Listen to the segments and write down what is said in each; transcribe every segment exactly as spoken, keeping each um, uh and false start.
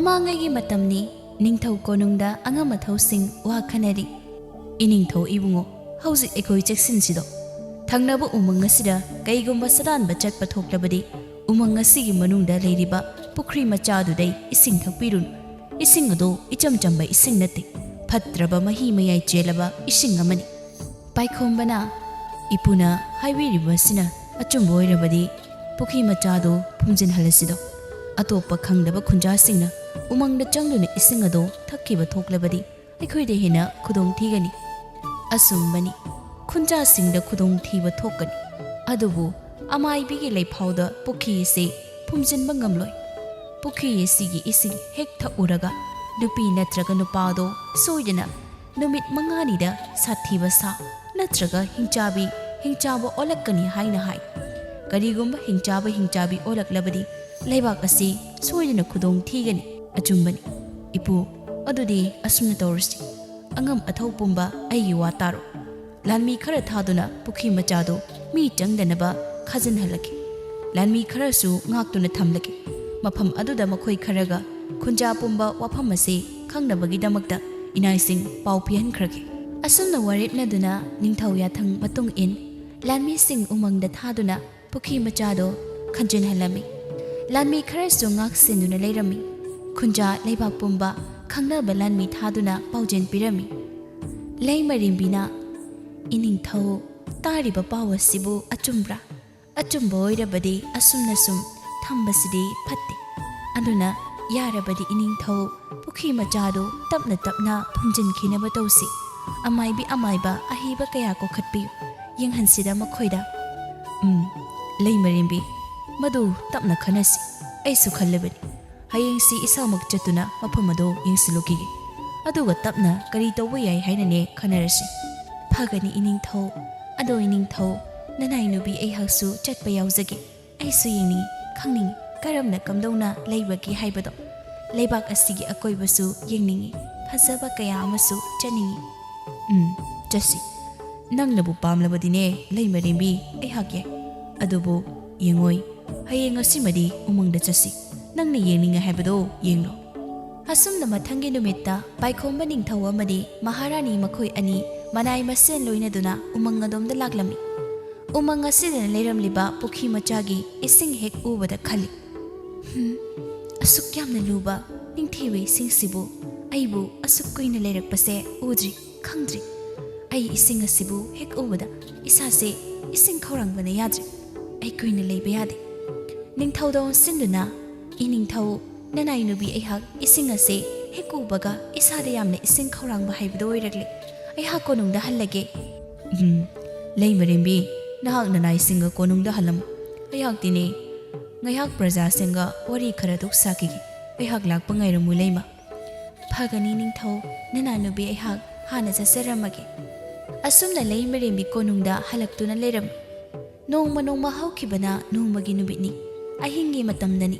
ꯃꯃꯥꯡꯉꯩꯒꯤ ꯃꯇꯝꯅꯤ꯫ ꯅꯤꯡꯊꯧ ꯀꯣꯅꯨꯡꯗ ꯑꯉꯝ ꯑꯊꯧꯁꯤꯡ ꯋꯥ ꯈꯟꯅꯔꯤ꯫ "ꯏꯅꯤꯡꯊꯧ ꯏꯕꯨꯡꯉꯣ, ꯍꯧꯖꯤꯛ ꯑꯩꯈꯣꯏ ꯆꯦꯛꯁꯤꯟꯁꯤꯗꯣ꯫ ꯊꯪꯅꯕ ꯎꯃꯪ ꯑꯁꯤꯗ ꯀꯩꯒꯨꯝꯕ ꯁꯗꯥꯟꯕ ꯆꯠꯄ ꯊꯣꯛꯂꯕꯗꯤ, ꯎꯃꯪ ꯑꯁꯤꯒꯤ ꯃꯅꯨꯡꯗ ꯂꯩꯔꯤꯕ ꯄꯨꯈ꯭ꯔꯤ ꯃꯆꯥꯗꯨꯗꯩ ꯏꯁꯤꯡ ꯊꯛꯄꯤꯔꯨꯅꯨ꯫ ꯏꯁꯤꯡ ꯑꯗꯣ ꯏꯆꯝ ꯆꯝꯕ ꯏꯁꯤꯡ ꯅꯠꯇꯦ, ꯐꯠꯇ꯭ꯔꯕ ꯃꯍꯤ ꯃꯌꯥꯏ ꯆꯦꯜꯂꯕ ꯏꯁꯤꯡ ꯑꯃꯅꯤ"꯫ ꯄꯥꯏꯈꯣꯝꯕꯅ, "ꯏꯄꯨꯅ ꯍꯥꯏꯕꯤꯔꯤꯕ ꯑꯁꯤꯅ ꯑꯆꯨꯝꯕ ꯑꯣꯏꯔꯕꯗꯤ, ꯄꯨꯈ꯭ꯔꯤ ꯃꯆꯥꯗꯨ ꯐꯨꯝꯖꯤꯟꯍꯜꯂꯁꯤꯗꯣ꯫ ꯑꯇꯣꯞꯄ ꯈꯪꯗꯕ ꯈꯨꯟꯖꯥꯁꯤꯡꯅ ꯎꯃꯪꯗ ꯆꯪꯗꯨꯅ ꯏꯁꯤꯡ ꯑꯗꯣ ꯊꯛꯈꯤꯕ ꯊꯣꯛꯂꯕꯗꯤ, ꯑꯩꯈꯣꯏꯗ ꯍꯦꯟꯅ ꯈꯨꯗꯣꯡ ꯊꯤꯒꯅꯤ"꯫ ꯑꯆꯨꯝꯕꯅꯤ, ꯈꯨꯟꯖꯥꯁꯤꯡꯗ ꯈꯨꯗꯣꯡ ꯊꯤꯕ ꯊꯣꯛꯀꯅꯤ꯫ ꯑꯗꯨꯕꯨ ꯑꯃꯥꯏꯕꯤꯒꯤ ꯂꯩꯐꯥꯎꯗ ꯄꯨꯈ꯭ꯔꯤ ꯑꯁꯤ ꯐꯨꯝꯖꯤꯟꯕ ꯉꯝꯂꯣꯏ꯫ ꯄꯨꯈ꯭ꯔꯤ ꯑꯁꯤꯒꯤ ꯏꯁꯤꯡ ꯍꯦꯛ ꯊꯛꯎꯔꯒ, ꯅꯨꯄꯤ ꯅꯠꯇ꯭ꯔꯒ ꯅꯨꯄꯥꯗꯣ ꯁꯣꯏꯗꯅ ꯅꯨꯃꯤꯠ ꯃꯉꯥꯅꯤꯗ ꯁꯥꯊꯤꯕ ꯁꯥ ꯅꯠꯇ꯭ꯔꯒ ꯍꯤꯡꯆꯥꯕꯤ, ꯍꯤꯡꯆꯥꯕ ꯑꯣꯜꯂꯛꯀꯅꯤ ꯍꯥꯏꯅ ꯍꯥꯏ꯫ ꯀꯔꯤꯒꯨꯝꯕ ꯍꯤꯡꯆꯥꯕ, ꯍꯤꯡꯆꯥꯕꯤ ꯑꯣꯜꯂꯛꯂꯕꯗꯤ, ꯂꯩꯕꯥꯛ ꯑꯁꯤ ꯁꯣꯏꯗꯅ ꯈꯨꯗꯣꯡ ꯊꯤꯒꯅꯤ꯫ ꯑꯆꯨꯝꯕꯅꯤ꯫ ꯏꯄꯨ, ꯑꯗꯨꯗꯤ ꯑꯁꯨꯝꯅ ꯇꯧꯔꯁꯤ꯫ ꯑꯉꯝ ꯑꯊꯧ ꯄꯨꯝꯕ ꯑꯩꯒꯤ ꯋꯥ ꯇꯥꯔꯣ꯫ ꯂꯥꯟꯃꯤ ꯈꯔ ꯊꯥꯗꯨꯅ ꯄꯨꯈ꯭ꯔꯤ ꯃꯆꯥꯗꯨ ꯃꯤ ꯆꯪꯗꯅꯕ ꯈꯥꯖꯤꯟꯍꯜꯂꯒꯦ꯫ ꯂꯥꯟꯃꯤ ꯈꯔꯁꯨ ꯉꯥꯛꯇꯨꯅ ꯊꯝꯂꯒꯦ꯫ ꯃꯐꯝ ꯑꯗꯨꯗ ꯃꯈꯣꯏ ꯈꯔꯒ ꯈꯨꯟꯖꯥ ꯄꯨꯝꯕ ꯋꯥꯐꯝ ꯑꯁꯤ ꯈꯪꯅꯕꯒꯤꯗꯃꯛꯇ ꯏꯅꯥꯏꯁꯤꯡ ꯄꯥꯎ ꯄꯤꯍꯟꯈ꯭ꯔꯒꯦ꯫ ꯑꯁꯨꯝꯅ ꯋꯥꯔꯦꯞꯅꯗꯨꯅ ꯅꯤꯡꯊꯧ ꯌꯥꯊꯪ ꯃꯇꯨꯡ ꯏꯟ ꯂꯥꯟꯃꯤꯁꯤꯡ ꯎꯃꯪꯗ ꯊꯥꯗꯨꯅ ꯄꯨꯈ꯭ꯔꯤ ꯃꯆꯥꯗꯣ ꯈꯟꯖꯤꯟꯍꯜꯂꯝꯃꯤ꯫ ꯂꯥꯟꯃꯤ ꯈꯔꯁꯨ ꯉꯥꯛ ꯁꯦꯟꯗꯨꯅ ꯂꯩꯔꯝꯃꯤ꯫ ꯈꯨꯟꯖꯥ ꯂꯩꯕꯥꯛ ꯄꯨꯝꯕ ꯈꯪꯅꯕ ꯂꯥꯟꯃꯤ ꯊꯥꯗꯨꯅ ꯄꯥꯎꯖꯦꯜ ꯄꯤꯔꯝꯃꯤ꯫ ꯂꯩꯃꯔꯦꯝꯕꯤꯅ, "ꯏꯅꯤꯡꯊꯧ, ꯇꯥꯔꯤꯕ ꯄꯥꯎ ꯑꯁꯤꯕꯨ ꯑꯆꯨꯝꯕ꯭ꯔꯥ? ꯑꯆꯨꯝꯕ ꯑꯣꯏꯔꯕꯗꯤ ꯑꯁꯨꯝꯅ ꯁꯨꯝ ꯊꯝꯕꯁꯤꯗꯤ ꯐꯠꯇꯦ꯫ ꯑꯗꯨꯅ ꯌꯥꯔꯕꯗꯤ ꯏꯅꯤꯡꯊꯧ, ꯄꯨꯈ꯭ꯔꯤ ꯃꯆꯥꯗꯨ ꯇꯞꯅ ꯇꯞꯅ ꯐꯨꯝꯖꯤꯟꯈꯤꯅꯕ ꯇꯧꯁꯤ꯫ ꯑꯃꯥꯏꯕꯤ ꯑꯃꯥꯏꯕ ꯑꯍꯩꯕ ꯀꯌꯥ ꯀꯧꯈꯠꯄꯤꯌꯨ꯫ ꯌꯦꯡꯍꯟꯁꯤꯗ ꯃꯈꯣꯏꯗ"꯫ "ꯎꯝ, ꯂꯩꯃꯔꯦꯝꯕꯤ, ꯃꯗꯨ ꯇꯞꯅ ꯈꯟꯅꯁꯤ꯫ ꯑꯩꯁꯨ ꯈꯜꯂꯕꯅꯤ꯫ ꯍꯌꯦꯡꯁꯤ ꯏꯁꯥꯃꯛ ꯆꯠꯇꯨꯅ ꯃꯐꯝ ꯑꯗꯨ ꯌꯦꯡꯁꯤꯜꯂꯨꯈꯤꯒꯦ꯫ ꯑꯗꯨꯒ ꯇꯞꯅ ꯀꯔꯤ ꯇꯧꯕ ꯌꯥꯏ ꯍꯥꯏꯅꯅꯦ ꯈꯟꯅꯔꯁꯤ"꯫ "ꯐꯒꯅꯤ ꯏꯅꯤꯡꯊꯧ꯫ ꯑꯗꯣ ꯏꯅꯤꯡꯊꯧ, ꯅꯅꯥꯏ ꯅꯨꯄꯤ ꯑꯩꯍꯥꯛꯁꯨ ꯆꯠꯄ ꯌꯥꯎꯖꯒꯦ꯫ ꯑꯩꯁꯨ ꯌꯦꯡꯅꯤꯡꯏ, ꯈꯪꯅꯤꯡꯏ, ꯀꯔꯝꯅ ꯀꯝꯗꯧꯅ ꯂꯩꯕꯒꯦ ꯍꯥꯏꯕꯗꯣ꯫ ꯂꯩꯕꯥꯛ ꯑꯁꯤꯒꯤ ꯑꯀꯣꯏꯕꯁꯨ ꯌꯦꯡꯅꯤꯡꯏ, ꯐꯖꯕ ꯀꯌꯥ ꯑꯃꯁꯨ ꯆꯠꯅꯤꯡꯏ"꯫ "ꯎꯝ, ꯆꯠꯁꯤ꯫ ꯅꯪꯅꯕꯨ ꯄꯥꯝꯂꯕꯗꯤꯅꯦ, ꯂꯩꯃꯔꯦꯝꯕꯤ, ꯑꯩꯍꯥꯛ ꯌꯥꯏ꯫ ꯑꯗꯨꯕꯨ ꯌꯦꯡꯉꯣꯏ, ꯍꯌꯦꯡ ꯉꯁꯤꯃꯗꯤ ꯎꯃꯪꯗ ꯆꯠꯁꯤ꯫ ꯅꯪꯅ ꯌꯦꯡꯅꯤꯡꯉꯦ ꯍꯥꯏꯕꯗꯣ ꯌꯦꯡꯂꯣ"꯫ ꯑꯁꯨꯝꯅ ꯃꯊꯪꯒꯤ ꯅꯨꯃꯤꯠꯇ ꯄꯥꯏꯈꯣꯝꯕ ꯅꯤꯡꯊꯧ ꯑꯃꯗꯤ ꯃꯍꯥꯔꯥꯅꯤ ꯃꯈꯣꯏ ꯑꯅꯤ ꯃꯅꯥꯏ ꯃꯁꯦꯟ ꯂꯣꯏꯅꯗꯨꯅ ꯎꯃꯪ ꯑꯗꯣꯝꯗ ꯂꯥꯛꯂꯝꯃꯤ꯫ ꯎꯃꯪ ꯑꯁꯤꯗꯅ ꯂꯩꯔꯝꯂꯤꯕ ꯄꯨꯈ꯭ꯔꯤ ꯃꯆꯥꯒꯤ ꯏꯁꯤꯡ ꯍꯦꯛ ꯎꯕꯗ ꯈꯜꯂꯤ, "ꯍꯝ, ꯑꯁꯨꯛ ꯌꯥꯝꯅ ꯂꯨꯕ ꯅꯤꯡꯊꯤꯕ ꯏꯁꯤꯡꯁꯤꯕꯨ ꯑꯩꯕꯨ ꯑꯁꯨꯛ ꯀꯨꯏꯅ ꯂꯩꯔꯛꯄꯁꯦ ꯎꯗ꯭ꯔꯤ, ꯈꯪꯗ꯭ꯔꯤ꯫ ꯑꯩ ꯏꯁꯤꯡ ꯑꯁꯤꯕꯨ ꯍꯦꯛ ꯎꯕꯗ ꯏꯁꯥꯁꯦ ꯏꯁꯤꯡ ꯈꯧꯔꯥꯡꯕꯅ ꯌꯥꯗ꯭ꯔꯦ꯫ ꯑꯩ ꯀꯨꯏꯅ ꯂꯩꯕ ꯌꯥꯗꯦ꯫" ꯅꯤꯡꯊꯧꯗ ꯑꯣꯟꯁꯤꯟꯗꯨꯅ, "ꯏꯅꯤꯡꯊꯧ, ꯅꯅꯥꯏ ꯅꯨꯄꯤ ꯑꯩꯍꯥꯛ ꯏꯁꯤꯡ ꯑꯁꯦ ꯍꯦꯛ ꯎꯕꯒ ꯏꯁꯥꯗ ꯌꯥꯝꯅ ꯏꯁꯤꯡ ꯈꯧꯔꯥꯡꯕ ꯍꯥꯏꯕꯗꯨ ꯑꯣꯏꯔꯛꯂꯦ꯫ ꯑꯩꯍꯥꯛ ꯀꯣꯅꯨꯡꯗ ꯍꯜꯂꯒꯦ꯫" "ꯎꯝ, ꯂꯩꯃꯔꯦꯝꯕꯤ, ꯅꯍꯥꯛ ꯅꯅꯥꯏꯁꯤꯡꯒ ꯀꯣꯅꯨꯡꯗ ꯍꯜꯂꯝꯃꯨ꯫ ꯑꯩꯍꯥꯛꯇꯤꯅꯦ, ꯉꯥꯏꯍꯥꯛ ꯄ꯭ꯔꯖꯥꯁꯤꯡꯒ ꯋꯥꯔꯤ ꯈꯔꯗꯨ ꯁꯥꯈꯤꯒꯦ꯫ ꯑꯩꯍꯥꯛ ꯂꯥꯛꯄ ꯉꯥꯏꯔꯝꯃꯨ, ꯂꯩꯃ꯫" "ꯐꯒꯅꯤ ꯅꯤꯡꯊꯧ, ꯅꯅꯥꯏ ꯅꯨꯄꯤ ꯑꯩꯍꯥꯛ ꯍꯥꯟꯅ ꯆꯠꯆꯔꯝꯃꯒꯦ꯫" ꯑꯁꯨꯝꯅ ꯂꯩꯃꯔꯦꯝꯕꯤ ꯀꯣꯅꯨꯡꯗ ꯍꯜꯂꯛꯇꯨꯅ ꯂꯩꯔꯝꯃꯤ꯫ ꯅꯣꯡꯃ ꯅꯣꯡꯃ ꯍꯧꯈꯤꯕꯅ ꯅꯣꯡꯃꯒꯤ ꯅꯨꯃꯤꯠꯅꯤ꯫ ꯑꯍꯤꯡꯒꯤ ꯃꯇꯝꯗꯅꯤ꯫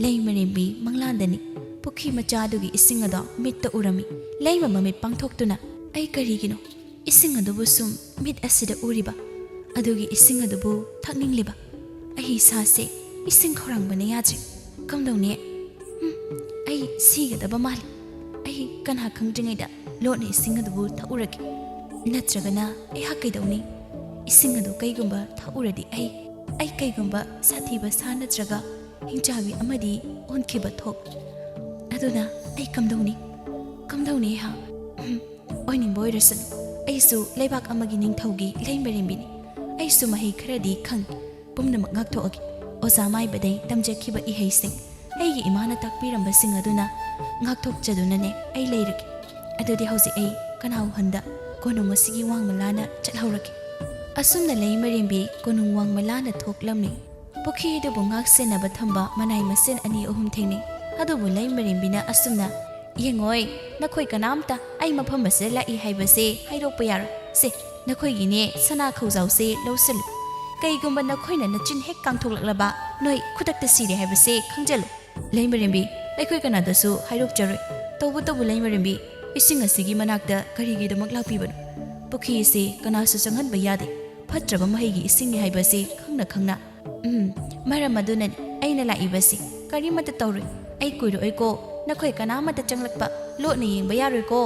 ꯂꯩꯃꯔꯦꯝꯕꯤ ꯃꯪꯂꯥꯟꯗꯅꯤ꯫ ꯄꯨꯈ꯭ꯔꯤ ꯃꯆꯥ ꯑꯗꯨꯒꯤ ꯏꯁꯤꯡ ꯑꯗꯣ ꯃꯤꯠꯇ ꯎꯔꯝꯃꯤ꯫ ꯂꯩꯃ ꯃꯃꯤꯠ ꯄꯥꯡꯊꯣꯛꯇꯨꯅ, "ꯑꯩ ꯀꯔꯤꯒꯤꯅꯣ ꯏꯁꯤꯡ ꯑꯗꯨꯕꯨ ꯁꯨꯝ ꯃꯤꯠ ꯑꯁꯤꯗ ꯎꯔꯤꯕ? ꯑꯗꯨꯒꯤ ꯏꯁꯤꯡ ꯑꯗꯨꯕꯨ ꯊꯛꯅꯤꯡꯂꯤꯕ? ꯑꯩ ꯏꯁꯥꯁꯦ ꯏꯁꯤꯡ ꯈꯧꯔꯥꯡꯕꯅ ꯌꯥꯗ꯭ꯔꯦ꯫ ꯀꯝꯗꯧꯅꯤ? ꯍꯝ, ꯑꯩ ꯁꯤꯒꯗꯕ ꯃꯥꯜꯂꯤ꯫ ꯑꯩ ꯀꯅꯥ ꯈꯪꯗ꯭ꯔꯤꯉꯩꯗ ꯂꯣꯠꯅ ꯏꯁꯤꯡ ꯑꯗꯨꯕꯨ ꯊꯛꯎꯔꯒꯦ꯫ ꯅꯠꯇ꯭ꯔꯒꯅ ꯑꯩꯍꯥꯛ ꯀꯩꯗꯧꯅꯤ? ꯏꯁꯤꯡ ꯑꯗꯨ ꯀꯩꯒꯨꯝꯕ ꯊꯛꯎꯔꯗꯤ ꯑꯩ, ꯑꯩ ꯀꯩꯒꯨꯝꯕ ꯁꯥꯊꯤꯕ ꯁꯥ ꯅꯠꯇ꯭ꯔꯒ ꯍꯤꯡꯆꯥꯕꯤ ꯑꯃꯗꯤ ꯑꯣꯟꯈꯤꯕ ꯊꯣꯛ꯫ ꯑꯗꯨꯅ ꯑꯩ ꯀꯝꯗꯧꯅꯤ? ꯀꯝꯗꯧꯅꯤ ꯑꯩꯍꯥꯛ? ꯎꯝ, ꯑꯣꯏꯅꯤꯡꯕ ꯑꯣꯏꯔꯁꯅꯨ꯫ ꯑꯩꯁꯨ ꯂꯩꯕꯥꯛ ꯑꯃꯒꯤ ꯅꯤꯡꯊꯧꯒꯤ ꯂꯩꯃꯔꯦꯝꯕꯤꯅꯤ꯫ ꯑꯩꯁꯨ ꯃꯍꯩ ꯈꯔꯗꯤ ꯈꯪꯏ꯫ ꯄꯨꯝꯅꯃꯛ ꯉꯥꯛꯊꯣꯛꯑꯒꯦ꯫ ꯑꯣꯖꯥ ꯃꯥꯏꯕꯗꯩ ꯇꯝꯖꯈꯤꯕ ꯏꯍꯩꯁꯤꯡ, ꯑꯩꯒꯤ ꯏꯃꯥꯅ ꯇꯥꯛꯄꯤꯔꯝꯕꯁꯤꯡ ꯑꯗꯨꯅ ꯉꯥꯛꯊꯣꯛꯆꯗꯨꯅꯅꯦ ꯑꯩ ꯂꯩꯔꯒꯦ꯫ ꯑꯗꯨꯗꯤ ꯍꯧꯖꯤꯛ ꯑꯩ ꯀꯅꯥ ꯎꯍꯟꯗ ꯀꯣꯅꯨꯡ ꯑꯁꯤꯒꯤ ꯋꯥꯡꯃ ꯂꯥꯟꯅ ꯆꯠꯍꯧꯔꯒꯦ꯫" ꯑꯁꯨꯝꯅ ꯂꯩꯃꯔꯦꯝꯕꯤ ꯀꯣꯅꯨꯡ ꯋꯥꯡꯃ ꯂꯥꯟꯅ ꯊꯣꯛꯂꯝꯃꯤ꯫ ꯄꯨꯈ꯭ꯔꯤ ꯑꯗꯨꯕꯨ ꯉꯥꯛ ꯁꯦꯟꯅꯕ ꯊꯝꯕ ꯃꯅꯥꯏ ꯃꯁꯦꯟ ꯑꯅꯤ ꯑꯍꯨꯝ ꯊꯦꯡꯅꯩ꯫ ꯑꯗꯨꯕꯨ ꯂꯩꯃꯔꯦꯝꯕꯤꯅ ꯑꯁꯨꯝꯅ, "ꯌꯦꯡꯉꯣꯏ, ꯅꯈꯣꯏ ꯀꯅꯥꯝꯇ ꯑꯩ ꯃꯐꯝ ꯑꯁꯤꯗ ꯂꯥꯛꯏ ꯍꯥꯏꯕꯁꯦ ꯍꯥꯏꯗꯣꯛꯄ ꯌꯥꯔꯣꯏ꯫ ꯁꯦ, ꯅꯈꯣꯏꯒꯤꯅꯦ ꯁꯅꯥ ꯈꯧꯖꯥꯎꯁꯦ ꯂꯧꯁꯤꯜꯂꯨ꯫ ꯀꯩꯒꯨꯝꯕ ꯅꯈꯣꯏꯅ ꯅꯆꯤꯟ ꯍꯦꯛ ꯀꯥꯡꯊꯣꯛꯂꯛꯂꯕ, ꯅꯣꯏ ꯈꯨꯗꯛꯇ ꯁꯤꯔꯦ ꯍꯥꯏꯕꯁꯦ ꯈꯪꯖꯜꯂꯨ꯫" "ꯂꯩꯃꯔꯦꯝꯕꯤ, ꯑꯩꯈꯣꯏ ꯀꯅꯥꯗꯁꯨ ꯍꯥꯏꯗꯣꯛꯆꯔꯣꯏ꯫ ꯇꯧꯕꯇꯕꯨ ꯂꯩꯃꯔꯦꯝꯕꯤ, ꯏꯁꯤꯡ ꯑꯁꯤꯒꯤ ꯃꯅꯥꯛꯇ ꯀꯔꯤꯒꯤꯗꯃꯛ ꯂꯥꯛꯄꯤꯕꯅꯣ? ꯄꯨꯈ꯭ꯔꯤ ꯑꯁꯤ ꯀꯅꯥꯁꯨ ꯆꯪꯍꯟꯕ ꯌꯥꯗꯦ꯫ ꯐꯠꯇ꯭ꯔꯕ ꯃꯍꯩꯒꯤ ꯏꯁꯤꯡꯅꯤ ꯍꯥꯏꯕꯁꯤ ꯈꯪꯅ ꯈꯪꯅ꯫" "ꯎꯝ, ꯃꯔꯝ ꯑꯗꯨꯅꯅꯤ ꯑꯩꯅ ꯂꯥꯛꯏꯕꯁꯤ꯫ ꯀꯔꯤꯃꯠꯇ ꯇꯧꯔꯣꯏ꯫ ꯑꯩ ꯀꯨꯏꯔꯛꯑꯣꯏꯀꯣ꯫ ꯅꯈꯣꯏ ꯀꯅꯥꯃꯠꯇ ꯆꯪꯂꯛꯄ ꯂꯣꯠꯅ ꯌꯦꯡꯕ ꯌꯥꯔꯣꯏꯀꯣ꯫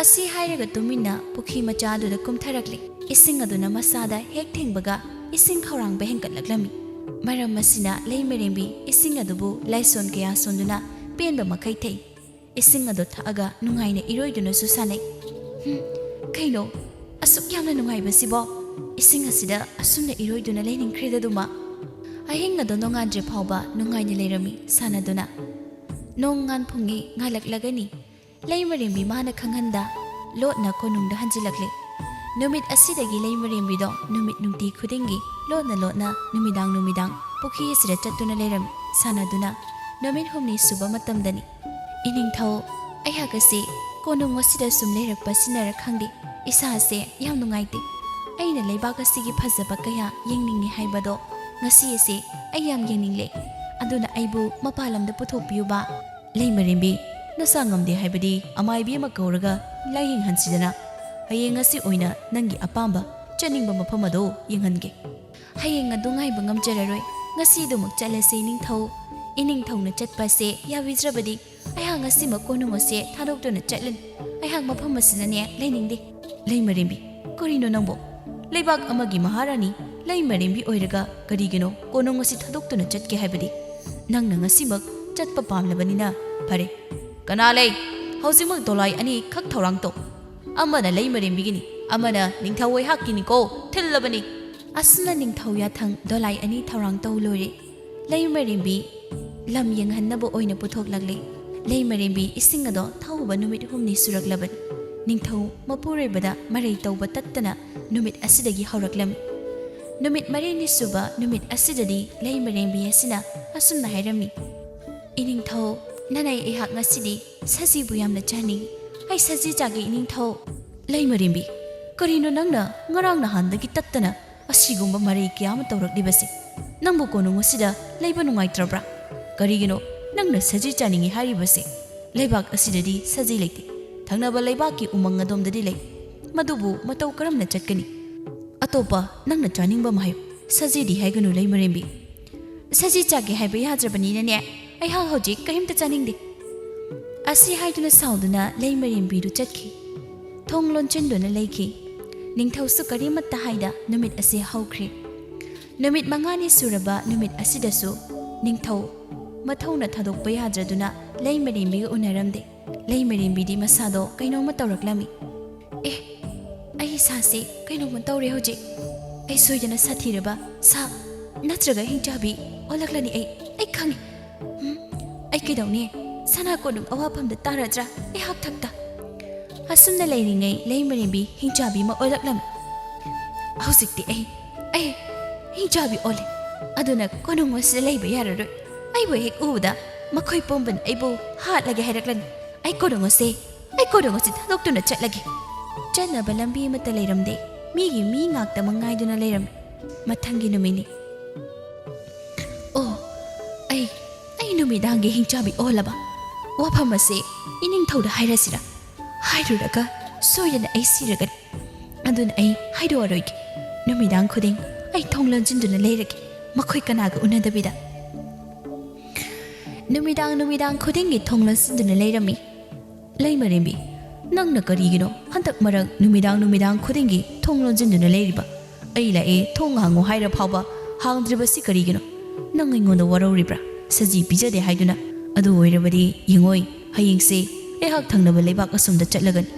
ꯑꯁꯤ ꯍꯥꯏꯔꯒ ꯇꯨꯃꯤꯟꯅ ꯄꯨꯈ꯭ꯔꯤ ꯃꯆꯥ ꯑꯗꯨꯗ ꯀꯨꯝꯊꯔꯛꯂꯦ꯫ ꯏꯁꯤꯡ ꯑꯗꯨꯅ ꯃꯁꯥꯗ ꯍꯦꯛ ꯊꯦꯡꯕꯒ ꯏꯁꯤꯡ ꯈꯧꯔꯥꯡꯕ ꯍꯦꯟꯒꯠꯂꯛꯂꯝꯃꯤ꯫ ꯃꯔꯝ ꯑꯁꯤꯅ ꯂꯩꯃꯔꯦꯝꯕꯤ ꯏꯁꯤꯡ ꯑꯗꯨꯕꯨ ꯂꯥꯏꯁꯣꯟ ꯀꯌꯥ ꯁꯣꯟꯗꯨꯅ ꯄꯦꯟꯕ ꯃꯈꯩ ꯊꯛꯏ꯫ ꯏꯁꯤꯡ ꯑꯗꯨ ꯊꯛꯑꯒ ꯅꯨꯡꯉꯥꯏꯅ ꯏꯔꯣꯏꯗꯨꯅꯁꯨ ꯁꯥꯟꯅꯩ꯫ "ꯍꯨꯝ, ꯀꯩꯅꯣ ꯑꯁꯨꯛ ꯌꯥꯝꯅ ꯅꯨꯡꯉꯥꯏꯕꯁꯤꯕꯣ? ꯏꯁꯤꯡ ꯑꯁꯤꯗ ꯑꯁꯨꯝꯅ ꯏꯔꯣꯏꯗꯨꯅ ꯂꯩꯅꯤꯡꯈ꯭ꯔꯦꯗ ꯑꯗꯨꯃ꯫" ꯑꯍꯤꯡ ꯑꯗꯣ ꯅꯣꯡꯉꯥꯟꯗ꯭ꯔꯤ ꯐꯥꯎꯕ ꯅꯨꯡꯉꯥꯏꯅ ꯂꯩꯔꯝꯃꯤ ꯁꯥꯟꯅꯗꯨꯅ꯫ ꯅꯣꯡ ꯉꯥꯟ ꯐꯨꯡꯉꯤ ꯉꯥꯜꯂꯛꯂꯒꯅꯤ꯫ ꯂꯩꯃꯔꯦꯝꯕꯤ ꯃꯥꯅ ꯈꯪꯍꯟꯗ ꯂꯣꯠꯅ ꯀꯣꯅꯨꯡꯗ ꯍꯟꯖꯤꯜꯂꯛꯂꯦ꯫ ꯅꯨꯃꯤꯠ ꯑꯁꯤꯗꯒꯤ ꯂꯩꯃꯔꯦꯝꯕꯤꯗꯣ ꯅꯨꯃꯤꯠ ꯅꯨꯡꯇꯤ ꯈꯨꯗꯤꯡꯒꯤ ꯂꯣꯠꯅ ꯂꯣꯠꯅ ꯅꯨꯃꯤꯗꯥꯡ ꯅꯨꯃꯤꯗꯥꯡ ꯄꯨꯈ꯭ꯔꯤ ꯑꯁꯤꯗ ꯆꯠꯇꯨꯅ ꯂꯩꯔꯝꯃꯤ ꯁꯥꯟꯅꯗꯨꯅ꯫ ꯅꯨꯃꯤꯠ ꯍꯨꯝꯅꯤ ꯁꯨꯕ ꯃꯇꯝꯗꯅꯤ꯫ "ꯏꯅꯤꯡꯊꯧ, ꯑꯩꯍꯥꯛ ꯑꯁꯤ ꯀꯣꯅꯨꯡ ꯑꯁꯤꯗ ꯁꯨꯝ ꯂꯩꯔꯛꯄ ꯁꯤꯟꯅꯔ ꯈꯪꯗꯦ, ꯏꯁꯥꯁꯦ ꯌꯥꯝ ꯅꯨꯡꯉꯥꯏꯇꯦ꯫ ꯑꯩꯅ ꯂꯩꯕꯥꯛ ꯑꯁꯤꯒꯤ ꯐꯖꯕ ꯀꯌꯥ ꯌꯦꯡꯅꯤꯡꯉꯤ ꯍꯥꯏꯕꯗꯣ ꯉꯁꯤ ꯑꯁꯤ ꯑꯩ ꯌꯥꯝ ꯌꯦꯡꯅꯤꯡꯂꯦ꯫ ꯑꯗꯨꯅ ꯑꯩꯕꯨ ꯃꯄꯥꯟ ꯂꯝꯗ ꯄꯨꯊꯣꯛꯄꯤꯌꯨꯕ꯫" "ꯂꯩꯃꯔꯦꯝꯕꯤ, ꯅꯁꯥ ꯉꯝꯗꯦ ꯍꯥꯏꯕꯗꯤ ꯑꯃꯥꯏꯕꯤ ꯑꯃ ꯀꯧꯔꯒ ꯂꯥꯏꯌꯦꯡꯍꯟꯁꯤꯗꯅ꯫ ꯍꯌꯦꯡ ꯑꯁꯤ ꯑꯣꯏꯅ ꯅꯪꯒꯤ ꯑꯄꯥꯝꯕ ꯆꯠꯅꯤꯡꯕ ꯃꯐꯝ ꯑꯗꯣ ꯌꯦꯡꯍꯟꯒꯦ꯫" "ꯍꯌꯦꯡ ꯑꯗꯨ ꯉꯥꯏꯕ ꯉꯝꯖꯔꯔꯣꯏ꯫ ꯉꯁꯤꯗꯨꯃꯛ ꯆꯠꯂꯁꯤ ꯏꯅꯤꯡꯊꯧ꯫ ꯏꯅꯤꯡꯊꯧꯅ ꯆꯠꯄꯁꯦ ꯌꯥꯕꯤꯗ꯭ꯔꯕꯗꯤ ꯑꯩꯍꯥꯛ ꯉꯁꯤꯃꯛ ꯀꯣꯅꯨꯡ ꯑꯁꯦ ꯊꯥꯗꯣꯛꯇꯨꯅ ꯆꯠꯂꯅꯤ꯫ ꯑꯩꯍꯥꯛ ꯃꯐꯝ ꯑꯁꯤꯗꯅꯦ ꯂꯩꯅꯤꯡꯗꯦ꯫" "ꯂꯩꯃꯔꯦꯝꯕꯤ, ꯀꯔꯤꯅꯣ ꯅꯪꯕꯣ? ꯂꯩꯕꯥꯛ ꯑꯃꯒꯤ ꯃꯍꯥꯔꯥꯅꯤ ꯂꯩꯃꯔꯦꯝꯕꯤ ꯑꯣꯏꯔꯒ ꯀꯔꯤꯒꯤꯅꯣ ꯀꯣꯅꯨꯡ ꯑꯁꯤ ꯊꯥꯗꯣꯛꯇꯨꯅ ꯆꯠꯀꯦ ꯍꯥꯏꯕꯗꯤ? ꯅꯪꯅ ꯉꯁꯤꯃꯛ ꯆꯠꯄ ꯄꯥꯝꯂꯕꯅꯤꯅ ꯐꯔꯦ꯫ ꯀꯅꯥ ꯂꯩ? ꯍꯧꯖꯤꯛꯃꯛ ꯗꯣꯂꯥꯏ ꯑꯅꯤ ꯈꯛ ꯊꯧꯔꯥꯡ ꯇꯧ꯫ ꯑꯃꯅ ꯂꯩꯃꯔꯦꯝꯕꯤꯒꯤꯅꯤ, ꯑꯃꯅ ꯅꯤꯡꯊꯧ ꯑꯩꯍꯥꯛꯀꯤꯅꯤꯀꯣ, ꯊꯤꯜꯂꯕꯅꯤ꯫" ꯑꯁꯨꯝꯅ ꯅꯤꯡꯊꯧ ꯌꯥꯊꯪ ꯗꯣꯂꯥꯏ ꯑꯅꯤ ꯊꯧꯔꯥꯡ ꯇꯧ ꯂꯣꯏꯔꯦ꯫ ꯂꯩꯃꯔꯦꯝꯕꯤ ꯂꯝ ꯌꯦꯡꯍꯟꯅꯕ ꯑꯣꯏꯅ ꯄꯨꯊꯣꯛꯂꯛꯂꯦ꯫ ꯂꯩꯃꯔꯦꯝꯕꯤ ꯏꯁꯤꯡ ꯑꯗꯣ ꯊꯧꯕ ꯅꯨꯃꯤꯠ ꯍꯨꯝꯅꯤ ꯁꯨꯔꯛꯂꯕꯅꯤ꯫ ꯅꯤꯡꯊꯧ ꯃꯄꯨꯔꯣꯏꯕꯗ ꯃꯔꯩ ꯇꯧꯕ ꯇꯠꯇꯅ ꯅꯨꯃꯤꯠ ꯑꯁꯤꯗꯒꯤ ꯍꯧꯔꯛꯂꯝꯃꯤ꯫ ꯅꯨꯃꯤꯠ ꯃꯔꯤꯅꯤ ꯁꯨꯕ ꯅꯨꯃꯤꯠ ꯑꯁꯤꯗꯗꯤ ꯂꯩꯃꯔꯦꯝꯕꯤ ꯑꯁꯤꯅ ꯑꯁꯨꯝꯅ ꯍꯥꯏꯔꯝꯃꯤ, "ꯏꯅꯤꯡꯊꯧ, ꯅꯅꯥꯏ ꯑꯩꯍꯥꯛ ꯉꯁꯤꯗꯤ ꯁꯖꯤꯕꯨ ꯌꯥꯝꯅ ꯆꯥꯅꯤꯡꯏ꯫ ꯑꯩ ꯁꯖꯤ ꯆꯥꯒꯦ ꯏꯅꯤꯡꯊꯧ꯫" "ꯂꯩꯃꯔꯦꯝꯕꯤ, ꯀꯔꯤꯅꯣ ꯅꯪꯅ ꯉꯔꯥꯡ ꯅꯍꯥꯟꯗꯒꯤ ꯇꯠꯇꯅ ꯑꯁꯤꯒꯨꯝꯕ ꯃꯔꯩ ꯀꯌꯥ ꯑꯃ ꯇꯧꯔꯛꯂꯤꯕꯁꯦ? ꯅꯪꯕꯨ ꯀꯣꯅꯨꯡ ꯑꯁꯤꯗ ꯂꯩꯕ ꯅꯨꯡꯉꯥꯏꯇ꯭ꯔꯕ꯭ꯔꯥ? ꯀꯔꯤꯒꯤꯅꯣ ꯅꯪꯅ ꯁꯖꯤ ꯆꯥꯅꯤꯡꯏ ꯍꯥꯏꯔꯤꯕꯁꯦ? ꯂꯩꯕꯥꯛ ꯑꯁꯤꯗꯗꯤ ꯁꯖꯤ ꯂꯩꯇꯦ꯫ ꯊꯪꯅꯕ ꯂꯩꯕꯥꯛꯀꯤ ꯎꯃꯪ ꯑꯗꯣꯝꯗꯗꯤ ꯂꯩ꯫ ꯃꯗꯨꯕꯨ ꯃꯇꯧ ꯀꯔꯝꯅ ꯆꯠꯀꯅꯤ? ꯑꯇꯣꯞꯄ ꯅꯪꯅ ꯆꯥꯅꯤꯡꯕ ꯑꯃ ꯍꯥꯏꯌꯨ꯫ ꯁꯖꯤꯗꯤ ꯍꯥꯏꯒꯅꯨ ꯂꯩꯃꯔꯦꯝꯕꯤ꯫" "ꯁꯖꯤ ꯆꯥꯒꯦ ꯍꯥꯏꯕ ꯌꯥꯗ꯭ꯔꯕꯅꯤꯅꯅꯦ, ꯑꯩꯍꯥꯛ ꯍꯧꯖꯤꯛ ꯀꯔꯤꯝꯇ ꯆꯥꯅꯤꯡꯗꯦ꯫" ꯑꯁꯤ ꯍꯥꯏꯗꯨꯅ ꯁꯥꯎꯗꯨꯅ ꯂꯩꯃꯔꯦꯝꯕꯤꯗꯨ ꯆꯠꯈꯤ꯫ ꯊꯣꯡ ꯂꯣꯟꯁꯤꯟꯗꯨꯅ ꯂꯩꯈꯤ꯫ ꯅꯤꯡꯊꯧꯁꯨ ꯀꯔꯤꯃꯠꯇ ꯍꯥꯏꯗ ꯅꯨꯃꯤꯠ ꯑꯁꯤ ꯍꯧꯈ꯭ꯔꯦ꯫ ꯅꯨꯃꯤꯠ ꯃꯉꯥꯅꯤ ꯁꯨꯔꯕ ꯅꯨꯃꯤꯠ ꯑꯁꯤꯗꯁꯨ ꯅꯤꯡꯊꯧ ꯃꯊꯧꯅ ꯊꯥꯗꯣꯛꯄ ꯌꯥꯗ꯭ꯔꯗꯨꯅ ꯂꯩꯃꯔꯦꯝꯕꯤꯒ ꯎꯅꯔꯝꯗꯦ꯫ ꯂꯩꯃꯔꯦꯝꯕꯤꯗꯤ ꯃꯁꯥꯗꯣ ꯀꯩꯅꯣꯝꯃ ꯇꯧꯔꯛꯂꯝꯃꯤ꯫ "ꯑꯦ, ꯑꯩ ꯏꯁꯥꯁꯦ ꯀꯩꯅꯣꯝꯃ ꯇꯧꯔꯦ ꯍꯧꯖꯤꯛ꯫ ꯑꯩ ꯁꯣꯏꯗꯅ ꯁꯥꯊꯤꯔꯕ ꯁꯥ ꯅꯠꯇ꯭ꯔꯒ ꯍꯤꯡꯆꯥꯕꯤ ꯑꯣꯜꯂꯛꯂꯅꯤ ꯑꯩ꯫ ꯑꯩ ꯈꯪꯉꯤ꯫ ꯎꯝ, ꯑꯩ ꯀꯩꯗꯧꯅꯤ? ꯁꯅꯥ ꯀꯣꯅꯨꯡ ꯑꯋꯥꯐꯝꯗ ꯇꯥꯔꯗ꯭ꯔꯥ ꯑꯩꯍꯥꯛ ꯊꯛꯇ?" ꯑꯁꯨꯝꯅ ꯂꯩꯔꯤꯉꯩ ꯂꯩꯃꯔꯦꯝꯕꯤ ꯍꯤꯡꯆꯥꯕꯤ ꯑꯃ ꯑꯣꯜꯂꯛꯂꯝꯃꯤ꯫ "ꯍꯧꯖꯤꯛꯇꯤ ꯑꯩ, ꯑꯩ ꯍꯤꯡꯆꯥꯕꯤ ꯑꯣꯜꯂꯦ꯫ ꯑꯗꯨꯅ ꯀꯣꯅꯨꯡ ꯑꯁꯤꯗ ꯂꯩꯕ ꯌꯥꯔꯔꯣꯏ꯫ ꯑꯩꯕꯨ ꯍꯦꯛ ꯎꯕꯗ ꯃꯈꯣꯏ ꯄꯨꯝꯕꯅ ꯑꯩꯕꯨ ꯍꯥꯠꯂꯒꯦ ꯍꯥꯏꯔꯛꯂꯅꯤ꯫ ꯑꯩ ꯀꯣꯅꯨꯡ ꯑꯁꯦ, ꯑꯩ ꯀꯣꯅꯨꯡ ꯑꯁꯤ ꯊꯥꯗꯣꯛꯇꯨꯅ ꯆꯠꯂꯒꯦ꯫" ꯆꯠꯅꯕ ꯂꯝꯕꯤ ꯑꯃꯠꯇ ꯂꯩꯔꯝꯗꯦ꯫ ꯃꯤꯒꯤ ꯃꯤ ꯉꯥꯛꯇꯃꯛ ꯉꯥꯏꯗꯨꯅ ꯂꯩꯔꯝꯃꯤ꯫ ꯃꯊꯪꯒꯤ ꯅꯨꯃꯤꯠꯅꯤ꯫ "ꯑꯣ, ꯑꯩ, ꯑꯩ ꯅꯨꯃꯤꯗꯥꯡꯒꯤ ꯍꯤꯡꯆꯥꯕꯤ ꯑꯣꯜꯂꯕ? ꯋꯥꯐꯝ ꯑꯁꯤ ꯏꯅꯤꯡꯊꯧꯗ ꯍꯥꯏꯔꯁꯤꯔꯥ? ꯍꯥꯏꯔꯨꯔꯒ ꯁꯣꯏꯗꯅ ꯑꯩ ꯁꯤꯔꯒꯅꯤ꯫ ꯑꯗꯨꯅ ꯑꯩ ꯍꯥꯏꯗꯣꯛꯑꯔꯣꯏꯒꯦ꯫ ꯅꯨꯃꯤꯗꯥꯡ ꯈꯨꯗꯤꯡ ꯑꯩ ꯊꯣꯡ ꯂꯣꯟꯁꯤꯟꯗꯨꯅ ꯂꯩꯔꯒꯦ꯫ ꯃꯈꯣꯏ ꯀꯅꯥꯒ ꯎꯅꯗꯕꯤꯗ꯫" ꯅꯨꯃꯤꯗꯥꯡ ꯅꯨꯃꯤꯗꯥꯡ ꯈꯨꯗꯤꯡꯒꯤ ꯊꯣꯡ ꯂꯣꯟꯁꯤꯟꯗꯨꯅ ꯂꯩꯔꯝꯃꯤ꯫ "ꯂꯩꯃꯔꯦꯝꯕꯤ, ꯅꯪꯅ ꯀꯔꯤꯒꯤꯅꯣ ꯍꯟꯗꯛ ꯃꯔꯛ ꯅꯨꯃꯤꯗꯥꯡ ꯅꯨꯃꯤꯗꯥꯡ ꯈꯨꯗꯤꯡꯒꯤ ꯊꯣꯡ ꯂꯣꯟꯁꯤꯟꯗꯨꯅ ꯂꯩꯔꯤꯕ? ꯑꯩ ꯂꯥꯛꯑꯦ, ꯊꯣꯡ ꯍꯥꯡꯉꯨ ꯍꯥꯏꯔ ꯐꯥꯎꯕ ꯍꯥꯡꯗ꯭ꯔꯤꯕꯁꯤ ꯀꯔꯤꯒꯤꯅꯣ? ꯅꯪ ꯑꯩꯉꯣꯟꯗ ꯋꯥꯔꯧꯔꯤꯕ꯭ꯔꯥ? ꯁꯖꯤ ꯄꯤꯖꯗꯦ ꯍꯥꯏꯗꯨꯅ? ꯑꯗꯨ ꯑꯣꯏꯔꯕꯗꯤ ꯌꯦꯡꯉꯣꯏ, ꯍꯌꯦꯡꯁꯦ ꯑꯩꯍꯥꯛ ꯊꯪꯅꯕ ꯂꯩꯕꯥꯛ ꯑꯁꯣꯝꯗ ꯆꯠꯂꯒꯅꯤ꯫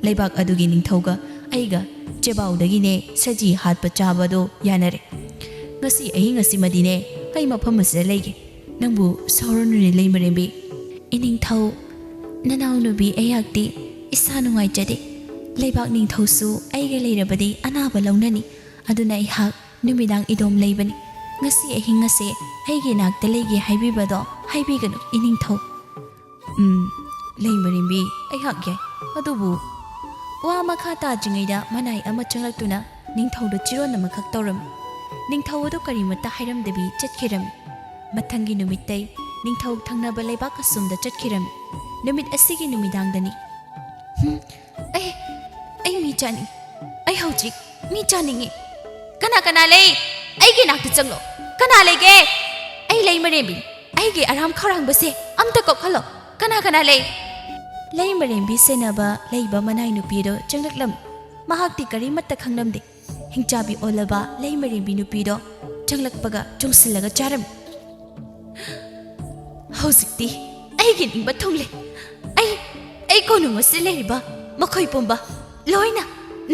ꯂꯩꯕꯥꯛ ꯑꯗꯨꯒꯤ ꯅꯤꯡꯊꯧꯒ ꯑꯩꯒ ꯆꯦꯕꯥꯎꯗꯒꯤꯅꯦ ꯁꯖꯤ ꯍꯥꯠꯄ ꯆꯥꯕꯗꯣ ꯌꯥꯅꯔꯦ꯫ ꯉꯁꯤ ꯑꯍꯤꯡ ꯑꯁꯤꯃꯗꯤꯅꯦ ꯑꯩ ꯃꯐꯝ ꯑꯁꯤꯗ ꯂꯩꯒꯦ꯫ ꯅꯪꯕꯨ ꯁꯥꯎꯔꯅꯨꯅꯦ ꯂꯩꯃꯔꯦꯝꯕꯤ꯫" "ꯏꯅꯤꯡꯊꯧ, ꯅꯅꯥꯎꯅꯨꯄꯤ ꯑꯩꯍꯥꯛꯇꯤ ꯏꯁꯥ ꯅꯨꯡꯉꯥꯏꯖꯗꯦ꯫ ꯂꯩꯕꯥꯛ ꯅꯤꯡꯊꯧꯁꯨ ꯑꯩꯒ ꯂꯩꯔꯕꯗꯤ ꯑꯅꯥꯕ ꯂꯧꯅꯅꯤ꯫ ꯑꯗꯨꯅ ꯑꯩꯍꯥꯛ ꯅꯨꯃꯤꯗꯥꯡ ꯏꯗꯣꯝ ꯂꯩꯕꯅꯤ꯫ ꯉꯁꯤ ꯑꯍꯤꯡ ꯑꯁꯦ ꯑꯩꯒꯤ ꯏꯅꯥꯛꯇ ꯂꯩꯒꯦ ꯍꯥꯏꯕꯤꯕꯗꯣ ꯍꯥꯏꯕꯤꯒꯅꯨ ꯏꯅꯤꯡꯊꯧ꯫" "ꯎꯝ, ꯂꯩꯃꯔꯦꯝꯕꯤ, ꯑꯩꯍꯥꯛ ꯌꯥꯏ꯫ ꯑꯗꯨꯕꯨ..." ꯋꯥ ꯃꯈꯥ ꯇꯥꯗ꯭ꯔꯤꯉꯩꯗ ꯃꯅꯥꯏ ꯑꯃ ꯆꯪꯂꯛꯇꯨꯅ ꯅꯤꯡꯊꯧꯗ ꯆꯤꯔꯣꯟ ꯑꯃꯈꯛ ꯇꯧꯔꯝꯃꯤ꯫ ꯅꯤꯡꯊꯧ ꯑꯗꯨ ꯀꯔꯤꯃꯠꯇ ꯍꯥꯏꯔꯝꯗꯕꯤ ꯆꯠꯈꯤꯔꯝꯃꯤ꯫ ꯃꯊꯪꯒꯤ ꯅꯨꯃꯤꯠꯇꯩ ꯅꯤꯡꯊꯧ ꯊꯪꯅꯕ ꯂꯩꯕꯥꯛ ꯑꯁꯣꯝꯗ ꯆꯠꯈꯤꯔꯝꯃꯤ꯫ ꯅꯨꯃꯤꯠ ꯑꯁꯤꯒꯤ ꯅꯨꯃꯤꯗꯥꯡꯗꯅꯤ꯫ "ꯍꯨꯝ, ꯑꯩ, ꯑꯩ ꯃꯤ ꯆꯥꯅꯤꯡꯉꯤ꯫ ꯑꯩ ꯍꯧꯖꯤꯛ ꯃꯤ ꯆꯥꯅꯤꯡꯉꯤ꯫ ꯀꯅꯥ ꯀꯅꯥ ꯂꯩ? ꯑꯩꯒꯤ ꯅꯥꯛꯇ ꯆꯪꯂꯣ꯫ ꯀꯅꯥ ꯂꯩꯒꯦ? ꯑꯩ ꯂꯩꯃꯔꯦꯝꯕꯤꯅꯤ꯫ ꯑꯩꯒꯤ ꯑꯔꯥꯝ ꯈꯧꯔꯥꯡꯕꯁꯦ ꯑꯝꯇ ꯀꯣꯛꯍꯜꯂꯣ꯫" ꯀꯅꯥ ꯀꯅꯥ ꯂꯩ? ꯂꯩꯃꯔꯦꯝꯕꯤ ꯁꯦꯟꯅꯕ ꯂꯩꯕ ꯃꯅꯥꯏ ꯅꯨꯄꯤꯗꯣ ꯆꯪꯂꯛꯂꯝꯃꯤ꯫ ꯃꯍꯥꯛꯇꯤ ꯀꯔꯤꯃꯠꯇ ꯈꯪꯂꯝꯗꯦ꯫ ꯍꯤꯡꯆꯥꯕꯤ ꯑꯣꯜꯂꯕ ꯂꯩꯃꯔꯦꯝꯕꯤ ꯅꯨꯄꯤꯗꯣ ꯆꯪꯂꯛꯄꯒ ꯆꯨꯡꯁꯤꯜꯂꯒ ꯆꯥꯔꯝꯃꯤ꯫ "ꯍꯧꯖꯤꯛꯇꯤ ꯑꯩꯒꯤ ꯅꯤꯡꯕ ꯊꯨꯡꯂꯦ꯫ ꯑꯩ, ꯑꯩ ꯀꯣꯅꯨꯡ ꯑꯁꯤꯗ ꯂꯩꯔꯤꯕ ꯃꯈꯣꯏ ꯄꯨꯝꯕ ꯂꯣꯏꯅ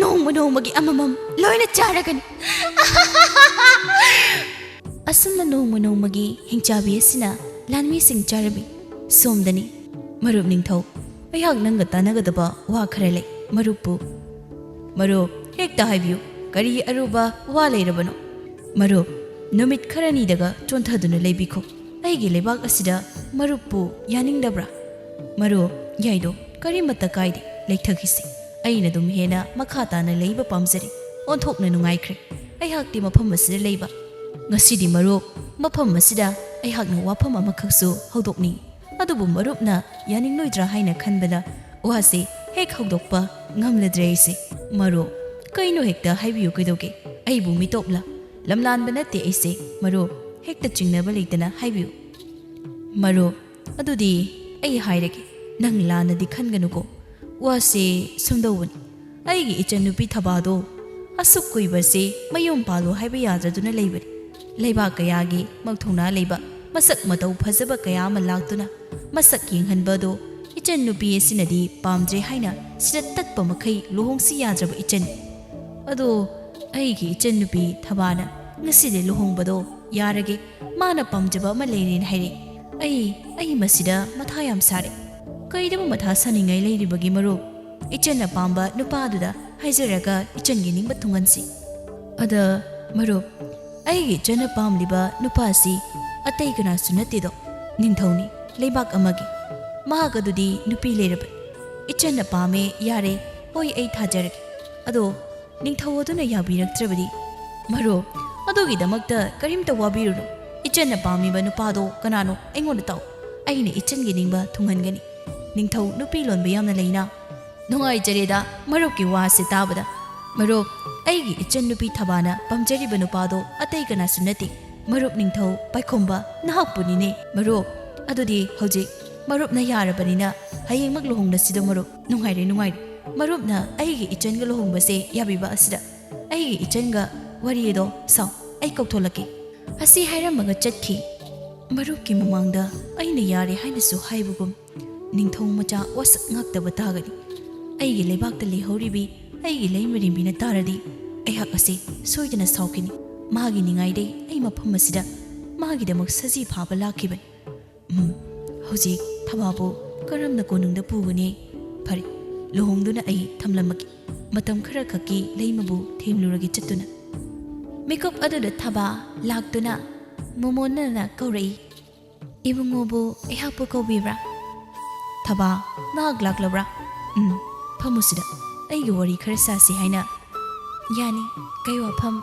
ꯅꯣꯡꯃ ꯅꯣꯡꯃꯒꯤ ꯑꯃꯃꯝ ꯂꯣꯏꯅ ꯆꯥꯔꯒꯅꯤ꯫" ꯑꯁꯨꯝꯅ ꯅꯣꯡꯃ ꯅꯣꯡꯃꯒꯤ ꯍꯤꯡꯆꯥꯕꯤ ꯑꯁꯤꯅ ꯂꯥꯟꯃꯤꯁꯤꯡ ꯆꯥꯔꯝꯃꯤ꯫ ꯁꯣꯝꯗꯅꯤ꯫ "ꯃꯔꯨꯞ ꯅꯤꯡꯊꯧ, ꯑꯩꯍꯥꯛ ꯅꯪꯒ ꯇꯥꯟꯅꯒꯗꯕ ꯋꯥ ꯈꯔ ꯂꯩ꯫ ꯃꯔꯨꯞꯄꯨ" "ꯃꯔꯨꯞ, ꯍꯦꯛꯇ ꯍꯥꯏꯕꯤꯌꯨ, ꯀꯔꯤ ꯑꯔꯨꯕ ꯋꯥ ꯂꯩꯔꯕꯅꯣ?" "ꯃꯔꯨꯞ, ꯅꯨꯃꯤꯠ ꯈꯔꯅꯤꯗꯒ ꯆꯣꯟꯊꯗꯨꯅ ꯂꯩꯕꯤꯈꯣ꯫ ꯑꯩꯒꯤ ꯂꯩꯕꯥꯛ ꯑꯁꯤꯗ ꯃꯔꯨꯞꯄꯨ ꯌꯥꯅꯤꯡꯗꯕ꯭ꯔꯥ?" "ꯃꯔꯨꯞ, ꯌꯥꯏꯗꯣ, ꯀꯔꯤꯃꯠꯇ ꯀꯥꯏꯗꯦ, ꯂꯩꯊꯈꯤꯁꯤ꯫ ꯑꯩꯅ ꯑꯗꯨꯝ ꯍꯦꯟꯅ ꯃꯈꯥ ꯇꯥꯅ ꯂꯩꯕ ꯄꯥꯝꯖꯔꯤ꯫ ꯑꯣꯟꯊꯣꯛꯅ ꯅꯨꯡꯉꯥꯏꯈ꯭ꯔꯦ ꯑꯩꯍꯥꯛꯇꯤ ꯃꯐꯝ ꯑꯁꯤꯗ ꯂꯩꯕ꯫ ꯉꯁꯤꯗꯤ ꯃꯔꯨꯞ, ꯃꯐꯝ ꯑꯁꯤꯗ ꯑꯩꯍꯥꯛꯅ ꯋꯥꯐꯝ ꯑꯃꯈꯛꯁꯨ ꯍꯧꯗꯣꯛꯅꯤꯡꯏ꯫ ꯑꯗꯨꯕꯨ ꯃꯔꯨꯞꯅ ꯌꯥꯅꯤꯡꯂꯣꯏꯗ꯭ꯔꯥ ꯍꯥꯏꯅ ꯈꯟꯕꯗ ꯋꯥꯁꯦ ꯍꯦꯛ ꯍꯧꯗꯣꯛꯄ ꯉꯝꯂꯗ꯭ꯔꯦ ꯑꯩꯁꯦ꯫" "ꯃꯔꯨꯞ, ꯀꯩꯅꯣ, ꯍꯦꯛꯇ ꯍꯥꯏꯕꯤꯌꯨ, ꯀꯩꯗꯧꯒꯦ? ꯑꯩꯕꯨ ꯃꯤꯇꯣꯞꯂ? ꯂꯝꯂꯥꯟꯕ ꯅꯠꯇꯦ ꯑꯩꯁꯦ, ꯃꯔꯨꯞ꯫ ꯍꯦꯛꯇ ꯆꯤꯡꯅꯕ ꯂꯩꯇꯅ ꯍꯥꯏꯕꯤꯌꯨ꯫" "ꯃꯔꯨꯞ, ꯑꯗꯨꯗꯤ ꯑꯩ ꯍꯥꯏꯔꯒꯦ, ꯅꯪ ꯂꯥꯟꯅꯗꯤ ꯈꯟꯒꯅꯨꯀꯣ꯫ ꯋꯥꯁꯦ ꯁꯨꯝꯗꯧꯕꯅꯤ, ꯑꯩꯒꯤ ꯏꯆꯟꯅꯨꯄꯤ ꯊꯕꯥꯗꯣ ꯑꯁꯨꯛ ꯀꯨꯏꯕꯁꯦ ꯃꯌꯨꯝ ꯄꯥꯜꯂꯣ ꯍꯥꯏꯕ ꯌꯥꯗ꯭ꯔꯗꯨꯅ ꯂꯩꯕꯅꯤ꯫ ꯂꯩꯕꯥꯛ ꯀꯌꯥꯒꯤ ꯃꯧꯊꯧꯅꯥ ꯂꯩꯕ, ꯃꯁꯛ ꯃꯇꯧ ꯐꯖꯕ ꯀꯌꯥ ꯑꯃ ꯂꯥꯛꯇꯨꯅ ꯃꯁꯛ ꯌꯦꯡꯍꯟꯕꯗꯣ ꯏꯆꯟꯅꯨꯄꯤ ꯑꯁꯤꯅꯗꯤ ꯄꯥꯝꯗ꯭ꯔꯦ ꯍꯥꯏꯅ ꯁꯤꯗ ꯇꯠꯄ ꯃꯈꯩ ꯂꯨꯍꯣꯡꯁꯤ ꯌꯥꯗ꯭ꯔꯕ ꯏꯆꯟ꯫ ꯑꯗꯣ ꯑꯩꯒꯤ ꯏꯆꯟꯅꯨꯄꯤ ꯊꯕꯥꯅ ꯉꯁꯤꯗꯤ ꯂꯨꯍꯣꯡꯕꯗꯣ ꯌꯥꯔꯒꯦ, ꯃꯥꯅ ꯄꯥꯝꯖꯕ ꯑꯃ ꯂꯩꯔꯦꯅ ꯍꯥꯏꯔꯦ꯫ ꯑꯩ, ꯑꯩ ꯃꯁꯤꯗ ꯃꯊꯥ ꯌꯥꯝ ꯁꯥꯔꯦ꯫ ꯀꯩꯗꯕꯨ ꯃꯊꯥ ꯁꯥꯅꯤꯡꯉꯥꯏ ꯂꯩꯔꯤꯕꯒꯦ ꯃꯔꯨꯞ? ꯏꯆꯟꯅ ꯄꯥꯝꯕ ꯅꯨꯄꯥꯗꯨꯗ ꯍꯥꯏꯖꯔꯒ ꯏꯆꯟꯒꯤ ꯅꯤꯡꯕ ꯊꯨꯡꯍꯟꯁꯤ꯫" "ꯑꯗ ꯃꯔꯨꯞ, ꯑꯩꯒꯤ ꯏꯆꯟꯅ ꯄꯥꯝꯂꯤꯕ ꯅꯨꯄꯥꯁꯤ ꯑꯇꯩ ꯀꯅꯥꯁꯨ ꯅꯠꯇꯦꯗꯣ, ꯅꯤꯡꯊꯧꯅꯤ, ꯂꯩꯕꯥꯛ ꯑꯃꯒꯤ꯫ ꯃꯍꯥꯛ ꯑꯗꯨꯗꯤ ꯅꯨꯄꯤ ꯂꯩꯔꯕꯅꯤ꯫ ꯏꯆꯟꯅ ꯄꯥꯝꯃꯦ, ꯌꯥꯔꯦ, ꯍꯣꯏ, ꯑꯩ ꯊꯥꯖꯔꯒꯦ꯫ ꯑꯗꯣ ꯅꯤꯡꯊꯧ ꯑꯗꯨꯅ ꯌꯥꯕꯤꯔꯛꯇ꯭ꯔꯕꯗꯤ?" "ꯃꯔꯨꯞ, ꯑꯗꯨꯒꯤꯗꯃꯛꯇ ꯀꯔꯤꯝꯇ ꯋꯥꯕꯤꯔꯨꯅꯨ꯫ ꯏꯆꯟꯅ ꯄꯥꯝꯃꯤꯕ ꯅꯨꯄꯥꯗꯣ ꯀꯅꯥꯅꯣ ꯑꯩꯉꯣꯟꯗ ꯇꯥꯛꯎ꯫ ꯑꯩꯅ ꯏꯆꯟꯒꯤ ꯅꯤꯡꯕ ꯊꯨꯡꯍꯟꯒꯅꯤ꯫ ꯅꯤꯡꯊꯧ ꯅꯨꯄꯤ ꯂꯣꯟꯕ ꯌꯥꯝꯅ ꯂꯩꯅ꯫" "ꯅꯨꯡꯉꯥꯏꯖꯔꯦꯗ ꯃꯔꯨꯞꯀꯤ ꯋꯥꯁꯦ ꯇꯥꯕꯗ꯫ ꯃꯔꯨꯞ, ꯑꯩꯒꯤ ꯏꯆꯟ ꯅꯨꯄꯤ ꯊꯕꯥꯅ ꯄꯥꯝꯖꯔꯤꯕ ꯅꯨꯄꯥꯗꯣ ꯑꯇꯩ ꯀꯅꯥꯁꯨ ꯅꯠꯇꯦ, ꯃꯔꯨꯞ ꯅꯤꯡꯊꯧ ꯄꯥꯏꯈꯣꯝꯕ ꯅꯍꯥꯛꯄꯨꯅꯤꯅꯦ꯫ ꯃꯔꯨꯞ, ꯑꯗꯨꯗꯤ ꯍꯧꯖꯤꯛ "ꯃꯔꯨꯞꯅ ꯌꯥꯔꯕꯅꯤꯅ ꯍꯌꯦꯡꯃꯛ ꯂꯨꯍꯣꯡꯂꯁꯤꯗꯣ ꯃꯔꯨꯞ꯫ ꯅꯨꯡꯉꯥꯏꯔꯦ, ꯅꯨꯡꯉꯥꯏꯔꯦ꯫ ꯃꯔꯨꯞꯅ ꯑꯩꯒꯤ ꯏꯆꯟꯒ ꯂꯨꯍꯣꯡꯕꯁꯦ ꯌꯥꯕꯤꯕ ꯑꯁꯤꯗ ꯑꯩꯒꯤ ꯏꯆꯟꯒ ꯋꯥꯔꯤ ꯑꯗꯣ ꯁꯥꯎ, ꯑꯩ ꯀꯧꯊꯣꯛꯂꯛꯀꯦ꯫" ꯑꯁꯤ ꯍꯥꯏꯔꯝꯃꯒ ꯆꯠꯈꯤ꯫ ꯃꯔꯨꯞꯀꯤ ꯃꯃꯥꯡꯗ ꯑꯩꯅ ꯌꯥꯔꯦ ꯍꯥꯏꯅꯁꯨ ꯍꯥꯏꯕꯒꯨꯝ, ꯅꯤꯡꯊꯧ ꯃꯆꯥ ꯋꯥꯁꯛ ꯉꯥꯛꯇꯕ ꯇꯥꯒꯅꯤ꯫ ꯑꯩꯒꯤ ꯂꯩꯕꯥꯛꯇ ꯂꯩꯍꯧꯔꯤꯕꯤ ꯑꯩꯒꯤ ꯂꯩꯃꯔꯦꯝꯕꯤꯅ ꯇꯥꯔꯗꯤ ꯑꯩꯍꯥꯛ ꯑꯁꯤ ꯁꯣꯏꯗꯅ ꯁꯥꯎꯈꯤꯅꯤ꯫ ꯃꯥꯒꯤ ꯅꯤꯡꯉꯥꯏꯗꯩ ꯑꯩ ꯃꯐꯝ ꯑꯁꯤꯗ ꯃꯥꯒꯤꯗꯃꯛ ꯁꯖꯤ ꯐꯥꯕ ꯂꯥꯛꯈꯤꯕꯅꯤ꯫ ꯎꯝ, ꯍꯧꯖꯤꯛ ꯊꯕꯥꯕꯨ ꯀꯔꯝꯅ ꯀꯣꯅꯨꯡꯗ ꯄꯨꯒꯅꯤ? ꯐꯔꯦ, ꯂꯨꯍꯣꯡꯗꯨꯅ ꯑꯩ ꯊꯝꯂꯝꯃꯒꯦ꯫ ꯃꯇꯝ ꯈꯔ ꯈꯛꯀꯤ ꯂꯩꯃꯕꯨ ꯊꯦꯝꯂꯨꯔꯒꯦ ꯆꯠꯇꯨꯅ꯫ ꯃꯤꯀꯨꯞ ꯑꯗꯨꯗ ꯊꯕꯥ ꯂꯥꯛꯇꯨꯅ ꯃꯣꯃꯣꯟꯅꯅ ꯀꯧꯔꯛꯏ꯫ "ꯏꯕꯨꯡꯉꯣꯕꯨ ꯑꯩꯍꯥꯛꯄꯨ ꯀꯧꯕꯤꯕ꯭ꯔꯥ?" "ꯊꯕꯥ, ꯅꯍꯥꯛ ꯂꯥꯛꯂꯕ꯭ꯔꯥ? ꯎꯝ, ꯐꯝꯃꯨꯁꯤꯗ, ꯑꯩꯒꯤ ꯋꯥꯔꯤ ꯈꯔ ꯁꯥꯁꯤ ꯍꯥꯏꯅ꯫" "ꯌꯥꯅꯤ, ꯀꯩ ꯋꯥꯐꯝ?"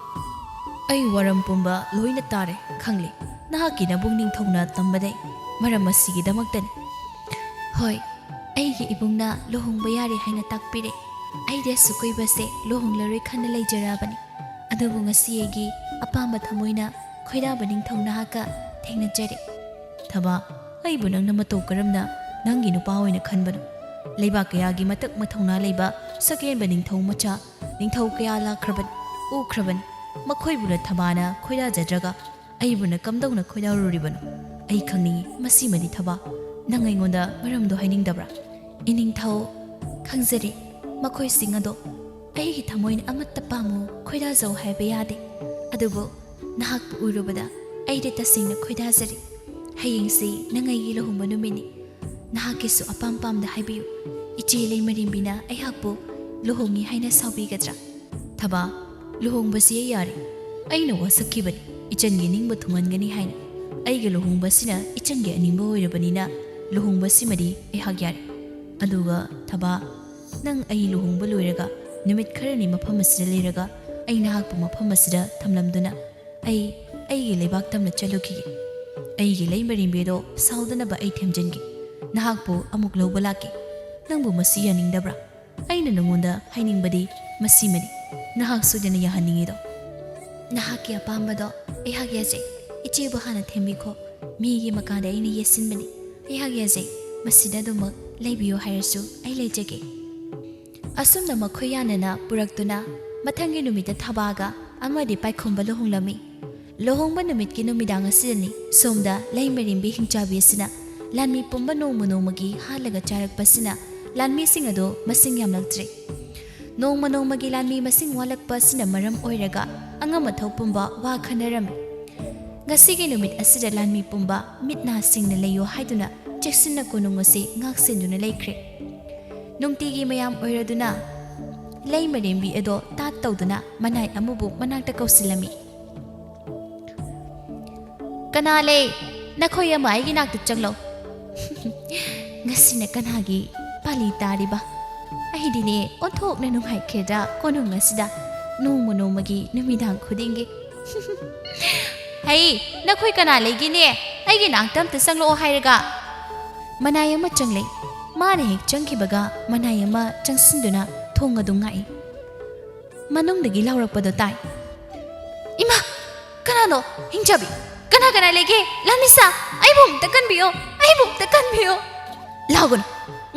"ꯑꯩ ꯋꯥꯔꯝ ꯄꯨꯝꯕ ꯂꯣꯏꯅ ꯇꯥꯔꯦ, ꯈꯪꯂꯦ꯫ ꯅꯍꯥꯛꯀꯤ ꯅꯕꯨꯡ ꯅꯤꯡꯊꯧꯅ ꯇꯝꯕꯗꯩ ꯃꯔꯝ ꯑꯁꯤꯒꯤꯗꯃꯛꯇꯅꯤ꯫" "ꯍꯣꯏ, ꯑꯩꯒꯤ ꯏꯕꯨꯡꯅ ꯂꯨꯍꯣꯡꯕ ꯌꯥꯔꯦ ꯍꯥꯏꯅ ꯇꯥꯛꯄꯤꯔꯦ꯫ ꯑꯩꯗꯤ ꯑꯁꯨꯛ ꯀꯨꯏꯕꯁꯦ ꯂꯨꯍꯣꯡꯂꯔꯣꯏ ꯈꯟꯅ ꯂꯩꯖꯔꯛꯑꯕꯅꯤ꯫ ꯑꯗꯨꯕꯨ ꯉꯁꯤ ꯑꯩꯒꯤ ꯑꯄꯥꯝꯕ ꯊꯃꯣꯏꯅ ꯈꯣꯏꯗꯥꯕ ꯅꯤꯡꯊꯧ ꯅꯍꯥꯛꯀ ꯊꯦꯡꯅꯖꯔꯦ꯫" "ꯊꯕꯥ, ꯑꯩꯕꯨ ꯅꯪꯅ ꯃꯇꯧ ꯀꯔꯝꯅ ꯅꯪꯒꯤ ꯅꯨꯄꯥ ꯑꯣꯏꯅ ꯈꯟꯕꯅꯣ? ꯂꯩꯕꯥꯛ ꯀꯌꯥꯒꯤ ꯃꯇꯛ ꯃꯊꯧꯅꯥ ꯂꯩꯕ ꯁꯛꯍꯦꯟꯕ ꯅꯤꯡꯊꯧ ꯃꯆꯥ, ꯅꯤꯡꯊꯧ ꯀꯌꯥ ꯂꯥꯛꯈ꯭ꯔꯕꯅꯤ, ꯎꯈ꯭ꯔꯕꯅꯤ꯫ ꯃꯈꯣꯏꯕꯨꯅ ꯊꯕꯥꯅ ꯈꯣꯏꯗꯥꯖꯗ꯭ꯔꯒ ꯑꯩꯕꯨꯅ ꯀꯝꯗꯧꯅ ꯈꯣꯏꯗꯥꯔꯨꯔꯤꯕꯅꯣ? ꯑꯩ ꯈꯪꯅꯤꯡꯏ ꯃꯁꯤꯃꯗꯤ ꯊꯕꯥ꯫ ꯅꯪ ꯑꯩꯉꯣꯟꯗ ꯃꯔꯝꯗꯣ ꯍꯥꯏꯅꯤꯡꯗꯕ꯭ꯔꯥ?" "ꯏꯅꯤꯡꯊꯧ, ꯈꯪꯖꯔꯦ꯫ ꯃꯈꯣꯏꯁꯤꯡ ꯑꯗꯣ ꯑꯩꯒꯤ ꯊꯃꯣꯏꯅ ꯑꯃꯠꯇ ꯄꯥꯝꯃꯨ, ꯈꯣꯏꯗꯥꯖꯧ ꯍꯥꯏꯕ ꯌꯥꯗꯦ꯫ ꯑꯗꯨꯕꯨ ꯅꯍꯥꯛꯄꯨ ꯎꯔꯨꯕꯗ ꯑꯩꯗꯤ ꯇꯁꯦꯡꯅ ꯈꯣꯏꯗꯥꯖꯔꯦ꯫ ꯍꯌꯦꯡꯁꯤ ꯅꯪ ꯑꯩꯒꯤ ꯂꯨꯍꯣꯡꯕ ꯅꯨꯃꯤꯠꯅꯤ꯫ ꯅꯍꯥꯛꯀꯤꯁꯨ ꯑꯄꯥꯝ ꯄꯥꯝꯗ ꯍꯥꯏꯕꯤꯌꯨ꯫ ꯏꯆꯦ ꯂꯩꯃꯔꯦꯝꯕꯤꯅ ꯑꯩꯍꯥꯛꯄꯨ ꯂꯨꯍꯣꯡꯉꯤ ꯍꯥꯏꯅ ꯁꯥꯎꯕꯤꯒꯗ꯭ꯔꯥ?" "ꯊꯕꯥ, ꯂꯨꯍꯣꯡꯕꯁꯤ ꯑꯩ ꯌꯥꯔꯦ꯫ ꯑꯩꯅ ꯋꯥꯁꯛꯈꯤꯕꯅꯤ ꯏꯆꯟꯒꯤ ꯅꯤꯡꯕ ꯊꯨꯡꯍꯟꯒꯅꯤ ꯍꯥꯏꯅ꯫ ꯑꯩꯒꯤ ꯂꯨꯍꯣꯡꯕꯁꯤꯅ ꯏꯆꯟꯒꯤ ꯑꯅꯤꯡꯕ ꯑꯣꯏꯔꯕꯅꯤꯅ ꯂꯨꯍꯣꯡꯕꯁꯤꯃꯗꯤ ꯑꯩꯍꯥꯛ ꯌꯥꯔꯦ꯫ ꯑꯗꯨꯒ ꯊꯕꯥ, ꯅꯪ ꯑꯩ ꯂꯨꯍꯣꯡꯕ ꯂꯣꯏꯔꯒ ꯅꯨꯃꯤꯠ ꯈꯔꯅꯤ ꯃꯐꯝ ꯑꯁꯤꯗ ꯂꯩꯔꯒ ꯑꯩ ꯅꯍꯥꯛꯄꯨ ꯃꯐꯝ ꯑꯁꯤꯗ ꯊꯝꯂꯝꯗꯨꯅ ꯑꯩ ꯑꯩꯒꯤ ꯂꯩꯕꯥꯛ ꯇꯝꯅ ꯆꯠꯂꯨꯈꯤꯒꯦ꯫ ꯑꯩꯒꯤ ꯂꯩꯃꯔꯦꯝꯕꯤꯗꯣ ꯁꯥꯎꯗꯅꯕ ꯑꯩ ꯊꯦꯝꯖꯤꯟꯒꯦ꯫ ꯅꯍꯥꯛꯄꯨ ꯑꯃꯨꯛ ꯂꯧꯕ ꯂꯥꯛꯀꯦ꯫ ꯅꯪꯕꯨ ꯃꯁꯤ ꯌꯥꯅꯤꯡꯗꯕ꯭ꯔꯥ?" "ꯑꯩꯅ ꯅꯉꯣꯟꯗ ꯍꯥꯏꯅꯤꯡꯕꯗꯤ ꯃꯁꯤꯃꯅꯤ, ꯅꯍꯥꯛ ꯁꯣꯏꯗꯅ ꯌꯥꯍꯟꯅꯤꯡꯉꯤꯗꯣ꯫" "ꯅꯍꯥꯛꯀꯤ ꯑꯄꯥꯝꯕꯗꯣ ꯑꯩꯍꯥꯛ ꯌꯥꯖꯩ꯫ ꯏꯆꯦꯕꯨ ꯍꯥꯟꯅ ꯊꯦꯝꯕꯤꯈꯣ꯫ ꯃꯤꯒꯤ ꯃꯀꯥꯗ ꯑꯩꯅ ꯌꯦꯠꯁꯤꯟꯕꯅꯤ꯫ ꯑꯩꯍꯥꯛ ꯌꯥꯖꯩ꯫ ꯃꯁꯤꯗ ꯑꯗꯨꯃꯛ ꯂꯩꯕꯤꯌꯨ ꯍꯥꯏꯔꯁꯨ ꯑꯩ ꯂꯩꯖꯒꯦ꯫ ꯑꯁꯨꯝꯅ ꯃꯈꯣꯏ ꯌꯥꯅꯅ ꯄꯨꯔꯛꯇꯨꯅ ꯃꯊꯪꯒꯤ ꯅꯨꯃꯤꯠꯇ ꯊꯕꯥꯒ ꯑꯃꯗꯤ ꯄꯥꯏꯈꯣꯝꯕ ꯂꯨꯍꯣꯡꯂꯝꯃꯤ꯫ ꯂꯨꯍꯣꯡꯕ ꯅꯨꯃꯤꯠꯀꯤ ꯅꯨꯃꯤꯗꯥꯡ ꯑꯁꯤꯗꯅꯤ ꯁꯣꯝꯗ ꯂꯩꯃꯔꯦꯝꯕꯤ ꯍꯤꯡꯆꯥꯕꯤ ꯑꯁꯤꯅ ꯂꯥꯟꯃꯤ ꯄꯨꯝꯕ ꯅꯣꯡꯃ ꯅꯣꯡꯃꯒꯤ ꯍꯥꯠꯂꯒ ꯆꯥꯔꯛꯄꯁꯤꯅ ꯂꯥꯟꯃꯤꯁꯤꯡ ꯑꯗꯨ ꯃꯁꯤꯡ ꯌꯥꯝꯂꯛꯇ꯭ꯔꯦ꯫ ꯅꯣꯡꯃ ꯅꯣꯡꯃꯒꯤ ꯂꯥꯟꯃꯤ ꯃꯁꯤꯡ ꯋꯥꯠꯂꯛꯄ ꯑꯁꯤꯅ ꯃꯔꯝ ꯑꯣꯏꯔꯒ ꯑꯉꯝ ꯑꯊꯧ ꯄꯨꯝꯕ ꯋꯥ ꯈꯟꯅꯔꯝꯃꯤ꯫ ꯉꯁꯤꯒꯤ ꯅꯨꯃꯤꯠ ꯑꯁꯤꯗ ꯂꯥꯟꯃꯤ ꯄꯨꯝꯕ ꯃꯤꯠ ꯅꯥ ꯁꯤꯡꯅ ꯂꯩꯌꯨ ꯍꯥꯏꯗꯨꯅ ꯆꯦꯛꯁꯤꯟꯅ ꯀꯣꯅꯨꯡ ꯑꯁꯤ ꯉꯥꯛ ꯁꯦꯟꯗꯨꯅ ꯂꯩꯈ꯭ꯔꯦ꯫ ꯅꯨꯡꯇꯤꯒꯤ ꯃꯌꯥꯝ ꯑꯣꯏꯔꯗꯨꯅ ꯂꯩꯃꯔꯦꯝꯕꯤ ꯑꯗꯣ ꯇꯥꯠ ꯇꯧꯗꯨꯅ ꯃꯅꯥꯏ ꯑꯃꯕꯨ ꯃꯅꯥꯛꯇ ꯀꯧꯁꯤꯜꯂꯝꯃꯤ꯫ "ꯀꯅꯥ ꯂꯩ? ꯅꯈꯣꯏ ꯑꯃ ꯑꯩꯒꯤ ꯅꯥꯛꯇ ꯆꯪꯂꯣ꯫" "ꯉꯁꯤꯅ ꯀꯅꯥꯒꯤ ꯄꯥꯂꯤ ꯇꯥꯔꯤꯕ? ꯑꯩꯗꯤꯅꯦ ꯑꯣꯟꯊꯣꯛꯅ ꯅꯨꯡꯉꯥꯏꯈ꯭ꯔꯦꯗ ꯀꯣꯅꯨꯡ ꯑꯁꯤꯗ ꯅꯣꯡꯃ ꯅꯣꯡꯃꯒꯤ ꯅꯨꯃꯤꯗꯥꯡ ꯈꯨꯗꯤꯡꯒꯤ꯫" "ꯍꯩ, ꯅꯈꯣꯏ ꯀꯅꯥ ꯂꯩꯒꯦꯅꯦ? ꯑꯩꯒꯤ ꯅꯥꯛꯇ ꯑꯝꯇ ꯆꯪꯂꯛꯑꯣ ꯍꯥꯏꯔꯒ꯫" ꯃꯅꯥꯏ ꯑꯃ ꯆꯪꯂꯛꯏ꯫ ꯃꯥꯅ ꯍꯦꯛ ꯆꯪꯈꯤꯕꯒ ꯃꯅꯥꯏ ꯑꯃ ꯆꯪꯁꯤꯟꯗꯨꯅ ꯊꯣꯡ ꯑꯗꯨ ꯉꯥꯛꯏ꯫ ꯃꯅꯨꯡꯗꯒꯤ ꯂꯥꯎꯔꯛꯄꯗꯣ ꯇꯥꯏ꯫ "ꯏꯃꯥ! ꯀꯅꯥꯅꯣ? ꯍꯤꯡꯆꯥꯕꯤ! ꯀꯅꯥ ꯀꯅꯥ ꯂꯩꯒꯦ? ꯂꯥꯟꯃꯤꯁꯥ! ꯑꯩꯕꯨ ꯑꯝꯇ ꯀꯟꯕꯤꯌꯣ! ꯑꯩꯕꯨ ꯑꯝꯇ ꯀꯟꯕꯤꯌꯣ!" "ꯂꯥꯎꯒꯅꯨ!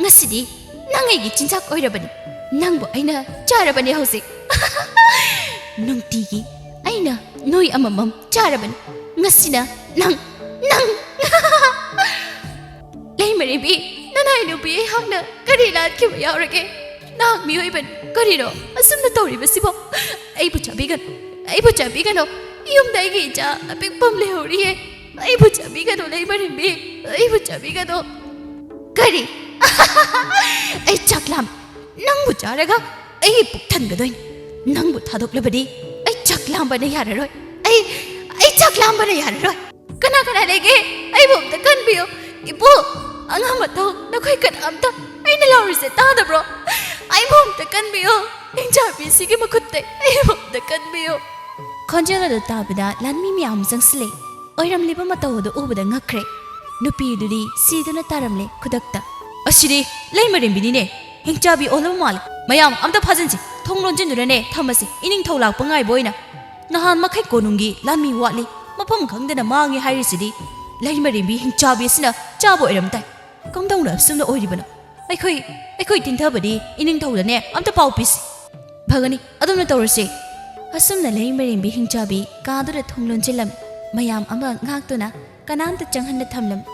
ꯉꯁꯤꯗꯤ ꯅꯪ ꯑꯩꯒꯤ ꯆꯤꯟꯖꯥꯛ ꯑꯣꯏꯔꯕꯅꯤ꯫ ꯅꯪꯕꯨ ꯑꯩꯅ ꯆꯥꯔꯕꯅꯤ ꯍꯧꯖꯤꯛ꯫" "ꯅꯨꯡꯇꯤꯒꯤ ꯑꯩꯅ ꯅꯣꯏ ꯑꯃꯃꯝ ꯆꯥꯔꯕꯅꯤ꯫ ꯉꯁꯤꯅ ꯅꯪ, ꯅꯪ!" "ꯂꯩꯃꯔꯦꯝꯕꯤ, ꯅꯅꯥꯏ ꯅꯨꯄꯤ ꯑꯩꯍꯥꯛꯅ ꯀꯔꯤ ꯂꯥꯟꯈꯤꯕ ꯌꯥꯎꯔꯒꯦ? ꯅꯍꯥꯛ ꯃꯤꯑꯣꯏꯕꯅꯤ, ꯀꯔꯤꯅꯣ ꯑꯁꯨꯝꯅ ꯇꯧꯔꯤꯕꯁꯤꯕꯣ? ꯑꯩꯕꯨ ꯆꯥꯕꯤꯒꯅꯨ, ꯑꯩꯕꯨ ꯆꯥꯕꯤꯒꯅꯨ, ꯌꯨꯝꯗ ꯑꯩꯒꯤ ꯏꯆꯥ ꯑꯄꯤꯛꯄ ꯑꯃ ꯂꯩꯍꯧꯔꯤꯌꯦ꯫ ꯑꯩꯕꯨ ꯆꯥꯕꯤꯒꯅꯨ, ꯂꯩꯃꯔꯦꯝꯕꯤ, ꯑꯩꯕꯨ ꯆꯥꯕꯤꯒꯅꯨ꯫" "ꯀꯔꯤ? ꯑꯩ ꯆꯥꯛ ꯂꯥꯝ, ꯅꯪꯕꯨ ꯆꯥꯔꯒ ꯑꯩꯒꯤ ꯄꯨꯛ ꯊꯟꯒꯗꯣꯏꯅꯤ꯫ ꯅꯪꯕꯨ ꯊꯥꯗꯣꯛꯂꯕꯗꯤ ꯑꯩ ꯆꯥꯛ ꯂꯥꯝꯕꯅ ꯌꯥꯔꯔꯣꯏ꯫ ꯑꯩ, ꯑꯩ ꯆꯥꯛ ꯂꯥꯝꯕꯅ ꯌꯥꯔꯔꯣꯏ꯫ ꯀꯅꯥ ꯀꯅꯥ ꯂꯩꯒꯦ? ꯑꯩꯕꯨ ꯑꯝꯇ ꯀꯟꯕꯤꯌꯨ꯫ ꯏꯄꯨ, ꯑꯉꯥꯡ ꯃꯊꯧ, ꯅꯈꯣꯏ ꯀꯅꯥꯝꯇ ꯑꯩꯅ ꯂꯥꯎꯔꯤꯁꯦ ꯇꯥꯗꯕ꯭ꯔꯣ? ꯑꯩꯕꯨ ꯑꯝꯇ ꯀꯟꯕꯤꯌꯨ꯫ ꯍꯤꯡꯆꯥꯕꯤꯁꯤꯒꯤ ꯃꯈꯨꯠꯇꯩ ꯑꯩꯕꯨ ꯑꯝꯇ ꯀꯟꯕꯤꯌꯨ꯫" ꯈꯣꯟꯖꯦꯜ ꯑꯗꯨ ꯇꯥꯕꯗ ꯂꯥꯟꯃꯤ ꯃꯌꯥꯝ ꯆꯪꯁꯤꯜꯂꯦ꯫ ꯑꯣꯏꯔꯝꯂꯤꯕ ꯃꯇꯧ ꯑꯗꯨ ꯎꯕꯗ ꯉꯛꯈ꯭ꯔꯦ꯫ ꯅꯨꯄꯤꯗꯨꯗꯤ ꯁꯤꯗꯨꯅ ꯇꯥꯔꯝꯂꯦ ꯈꯨꯗꯛꯇ꯫ "ꯑꯁꯤꯗꯤ ꯂꯩꯃꯔꯦꯝꯕꯤꯅꯤꯅꯦ, ꯍꯤꯡꯆꯥꯕꯤ ꯑꯣꯜꯂꯕ ꯃꯥꯜꯂꯦ꯫ ꯃꯌꯥꯝ ꯑꯝꯇ ꯐꯥꯖꯤꯟꯁꯤ, ꯊꯣꯡ ꯂꯣꯟꯁꯤꯟꯗꯨꯅꯅꯦ ꯊꯝꯃꯁꯤ, ꯏꯅꯤꯡꯊꯧ ꯂꯥꯛꯄ ꯉꯥꯏꯕ ꯑꯣꯏꯅ꯫ ꯅꯍꯥꯟ ꯃꯈꯩ ꯀꯣꯅꯨꯡꯒꯤ ꯂꯥꯟꯃꯤ ꯋꯥꯠꯂꯤ, ꯃꯐꯝ ꯈꯪꯗꯅ ꯃꯥꯡꯉꯤ ꯍꯥꯏꯔꯤꯁꯤꯗꯤ꯫ ꯂꯩꯃꯔꯦꯝꯕꯤ ꯍꯤꯡꯆꯥꯕꯤ ꯑꯁꯤꯅ ꯆꯥꯕ ꯑꯣꯏꯔꯝ ꯇꯥꯏ꯫ ꯀꯝꯗꯧꯅ ꯑꯁꯨꯝꯅ ꯑꯣꯏꯔꯤꯕꯅꯣ? ꯑꯩꯈꯣꯏ ꯑꯩꯈꯣꯏ ꯇꯤꯟꯊꯕꯗꯤ ꯏꯅꯤꯡꯊꯧꯗꯅꯦ ꯑꯝꯇ ꯄꯥꯎ ꯄꯤꯁꯤ꯫ ꯐꯒꯅꯤ, ꯑꯗꯨꯝꯅ ꯇꯧꯔꯁꯤ꯫ ꯑꯁꯨꯝꯅ ꯂꯩꯃꯔꯦꯝꯕꯤ ꯍꯤꯡꯆꯥꯕꯤ ꯀꯥꯗꯨꯗ ꯊꯣꯡ ꯂꯣꯟꯁꯤꯜꯂꯝꯃꯤ꯫ ꯃꯌꯥꯝ ꯑꯃ ꯉꯥꯛꯇꯨꯅ ꯀꯅꯥꯝꯇ ꯆꯪꯍꯟꯅ ꯊꯝꯂꯝꯃꯤ꯫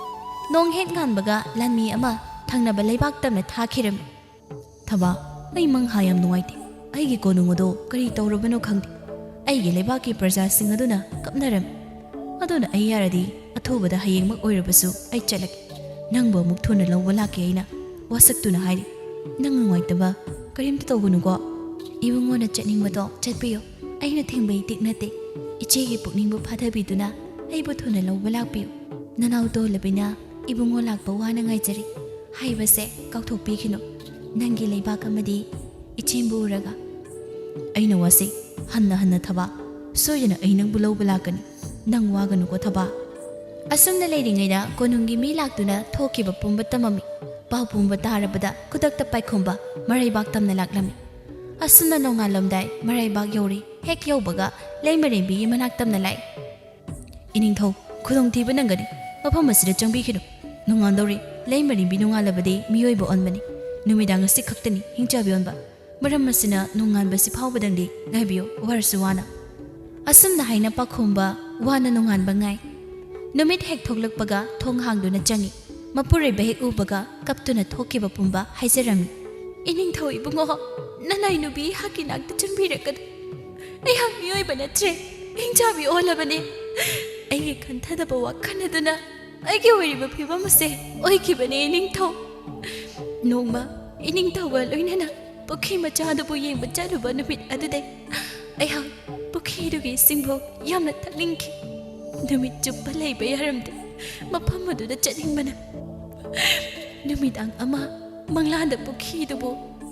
ꯅꯣꯡ ꯍꯦꯛ ꯉꯥꯟꯕꯒ ꯂꯥꯟꯃꯤ ꯑꯃ ꯊꯪꯅꯕ ꯂꯩꯕꯥꯛ ꯇꯝꯅ ꯊꯥꯈꯤꯔꯝꯃꯤ꯫ ꯊꯕꯥ, ꯑꯩ ꯃꯪꯍꯥ ꯌꯥꯝ ꯅꯨꯡꯉꯥꯏꯇꯦ꯫ ꯑꯩꯒꯤ ꯀꯣꯅꯨꯡ ꯑꯗꯣ ꯀꯔꯤ ꯇꯧꯔꯕꯅꯣ ꯈꯪꯗꯦ꯫ ꯑꯩꯒꯤ ꯂꯩꯕꯥꯛꯀꯤ ꯄ꯭ꯔꯖꯥꯁꯤꯡ ꯑꯗꯨꯅ ꯀꯞꯅꯔꯝꯃꯤ꯫ ꯑꯗꯨꯅ ꯑꯩ ꯌꯥꯔꯗꯤ ꯑꯊꯨꯕꯗ ꯍꯌꯦꯡꯃꯛ ꯑꯣꯏꯔꯕꯁꯨ ꯑꯩ ꯆꯠꯂꯒꯦ꯫ ꯅꯪꯕꯨ ꯑꯃꯨꯛ ꯊꯨꯅ ꯂꯧꯕ ꯂꯥꯛꯀꯦ ꯍꯥꯏꯅ ꯋꯥꯁꯛꯇꯨꯅ ꯍꯥꯏꯔꯤ꯫ ꯅꯪ ꯅꯨꯡꯉꯥꯏꯇꯕ ꯀꯔꯤꯝꯇ ꯇꯧꯒꯅꯨꯀꯣ꯫ ꯏꯕꯨꯡꯉꯣꯅ ꯆꯠꯅꯤꯡꯕꯗꯣ ꯆꯠꯄꯤꯌꯨ꯫ ꯑꯩꯅ ꯊꯤꯡꯕ ꯏꯇꯤꯛ ꯅꯠꯇꯦ꯫ ꯏꯆꯦꯒꯤ ꯄꯨꯛꯅꯤꯡꯕꯨ ꯐꯥꯊꯕꯤꯗꯨꯅ ꯑꯩꯕꯨ ꯊꯨꯅ ꯂꯧꯕ ꯂꯥꯛꯄꯤꯌꯨ꯫ ꯅꯅꯥꯎ ꯇꯣꯜꯂꯕꯤꯅ ꯏꯕꯨꯡꯉꯣ ꯂꯥꯛꯄ ꯋꯥꯅ ꯉꯥꯏꯖꯔꯤ ꯍꯥꯏꯕꯁꯦ ꯀꯥꯎꯊꯣꯛꯄꯤꯈꯤꯅꯨ꯫ ꯅꯪꯒꯤ ꯂꯩꯕꯥꯛ ꯑꯃꯗꯤ ꯏꯆꯦꯝꯕꯨ ꯎꯔꯒ꯫ ꯑꯩꯅ ꯋꯥꯁꯤ ꯍꯟꯅ ꯍꯟꯅ ꯊꯕꯥ꯫ ꯁꯣꯏꯗꯅ ꯑꯩ ꯅꯪꯕꯨ ꯂꯧꯕ ꯂꯥꯛꯀꯅꯤ꯫ ꯅꯪ ꯋꯥꯒꯅꯨꯀꯣ ꯊꯕꯥ꯫ ꯑꯁꯨꯝꯅ ꯂꯩꯔꯤꯉꯩꯗ ꯀꯣꯅꯨꯡꯒꯤ ꯃꯤ ꯂꯥꯛꯇꯨꯅ ꯊꯣꯛꯈꯤꯕ ꯄꯨꯝꯕ ꯇꯝꯃꯝꯃꯤ꯫ ꯄꯥꯎ ꯄꯨꯝꯕ ꯇꯥꯔꯕꯗ ꯈꯨꯗꯛꯇ ꯄꯥꯏꯈꯣꯝꯕ ꯃꯔꯩꯕꯥꯛ ꯇꯝꯅ ꯂꯥꯛꯂꯝꯃꯤ꯫ ꯑꯁꯨꯝꯅ ꯅꯣꯡꯉꯥꯜꯂꯝꯗꯥꯏ ꯃꯔꯩꯕꯥꯛ ꯌꯧꯔꯤ꯫ ꯍꯦꯛ ꯌꯧꯕꯒ ꯂꯩꯃꯔꯦꯝꯕꯤꯒꯤ ꯃꯅꯥꯛ ꯇꯝꯅ ꯂꯥꯛꯏ꯫ ꯏꯅꯤꯡꯊꯧ, ꯈꯨꯗꯣꯡꯊꯤꯕ ꯅꯪꯒꯅꯤ꯫ ꯃꯐꯝ ꯑꯁꯤꯗ ꯆꯪꯕꯤꯈꯤꯅꯨ꯫ ꯅꯣꯡꯉꯥꯟꯗꯧꯔꯤ꯫ ꯂꯩꯃꯔꯦꯝꯕꯤ ꯅꯣꯡꯉꯥꯜꯂꯕꯗꯤ ꯃꯤꯑꯣꯏꯕ ꯑꯣꯟꯕꯅꯤ꯫ ꯅꯨꯃꯤꯗꯥꯡ ꯑꯁꯤ ꯈꯛꯇꯅꯤ ꯍꯤꯡꯆꯥꯕꯤ ꯑꯣꯟꯕ꯫ ꯃꯔꯝ ꯑꯁꯤꯅ ꯅꯣꯡꯉꯥꯟꯕꯁꯤ ꯐꯥꯎꯕꯗꯪꯗꯤ ꯉꯥꯏꯕꯤꯌꯨ, ꯋꯥꯔꯁꯨ ꯋꯥꯅ꯫ ꯑꯁꯨꯝꯅ ꯍꯥꯏꯅ ꯄꯥꯈꯣꯝꯕ ꯋꯥꯅ ꯅꯣꯡꯉꯥꯟꯕ ꯉꯥꯏ꯫ ꯅꯨꯃꯤꯠ ꯍꯦꯛ ꯊꯣꯛꯂꯛꯄꯒ ꯊꯣꯡ ꯍꯥꯡꯗꯨꯅ ꯆꯪꯏ꯫ ꯃꯄꯨꯔꯣꯏꯕ ꯍꯦꯛ ꯎꯕꯒ ꯀꯞꯇꯨꯅ ꯊꯣꯛꯈꯤꯕ ꯄꯨꯝꯕ ꯍꯥꯏꯖꯔꯝꯃꯤ꯫ ꯏꯅꯤꯡꯊꯧ ꯏꯕꯨꯡꯉꯣ, ꯅꯅꯥꯏ ꯅꯨꯄꯤ ꯑꯩꯍꯥꯛꯀꯤ ꯅꯥꯛꯇ ꯆꯪꯕꯤꯔꯛꯀꯅꯨ꯫ ꯑꯩꯍꯥꯛ ꯃꯤꯑꯣꯏꯕ ꯅꯠꯇ꯭ꯔꯦ, ꯍꯤꯡꯆꯥꯕꯤ ꯑꯣꯜꯂꯕꯅꯤ꯫ ꯑꯩꯒꯤ ꯈꯟꯊꯗꯕ ꯋꯥꯈꯜ ꯑꯗꯨꯅ ꯑꯩꯒꯤ ꯑꯣꯏꯔꯤꯕ ꯐꯤꯕꯝ ꯑꯁꯤ ꯑꯣꯏꯈꯤꯕꯅꯤ ꯏꯅꯤꯡꯊꯧ꯫ ꯅꯣꯡꯃ ꯏꯅꯤꯡꯊꯧꯒ ꯂꯣꯏꯅꯅ ꯄꯨꯈ꯭ꯔꯤ ꯃꯆꯥꯗꯨꯕꯨ ꯌꯦꯡꯕ ꯆꯠꯂꯨꯕ ꯅꯨꯃꯤꯠ ꯑꯗꯨꯗꯩ ꯑꯩꯍꯥꯛ ꯄꯨꯈ꯭ꯔꯤꯗꯨꯒꯤ ꯏꯁꯤꯡꯕꯨ ꯌꯥꯝꯅ ꯊꯛꯅꯤꯡꯈꯤ꯫ ꯅꯨꯃꯤꯠ ꯆꯨꯞꯄ ꯂꯩꯕ ꯌꯥꯔꯝꯗꯦ꯫ ꯃꯐꯝ ꯑꯗꯨꯗ ꯆꯠꯅꯤꯡꯕꯅ꯫ ꯅꯨꯃꯤꯗꯥꯡ ꯑꯃ ꯃꯪꯂꯥꯟꯗ ꯄꯨꯈ꯭ꯔꯤꯗꯨꯕꯨ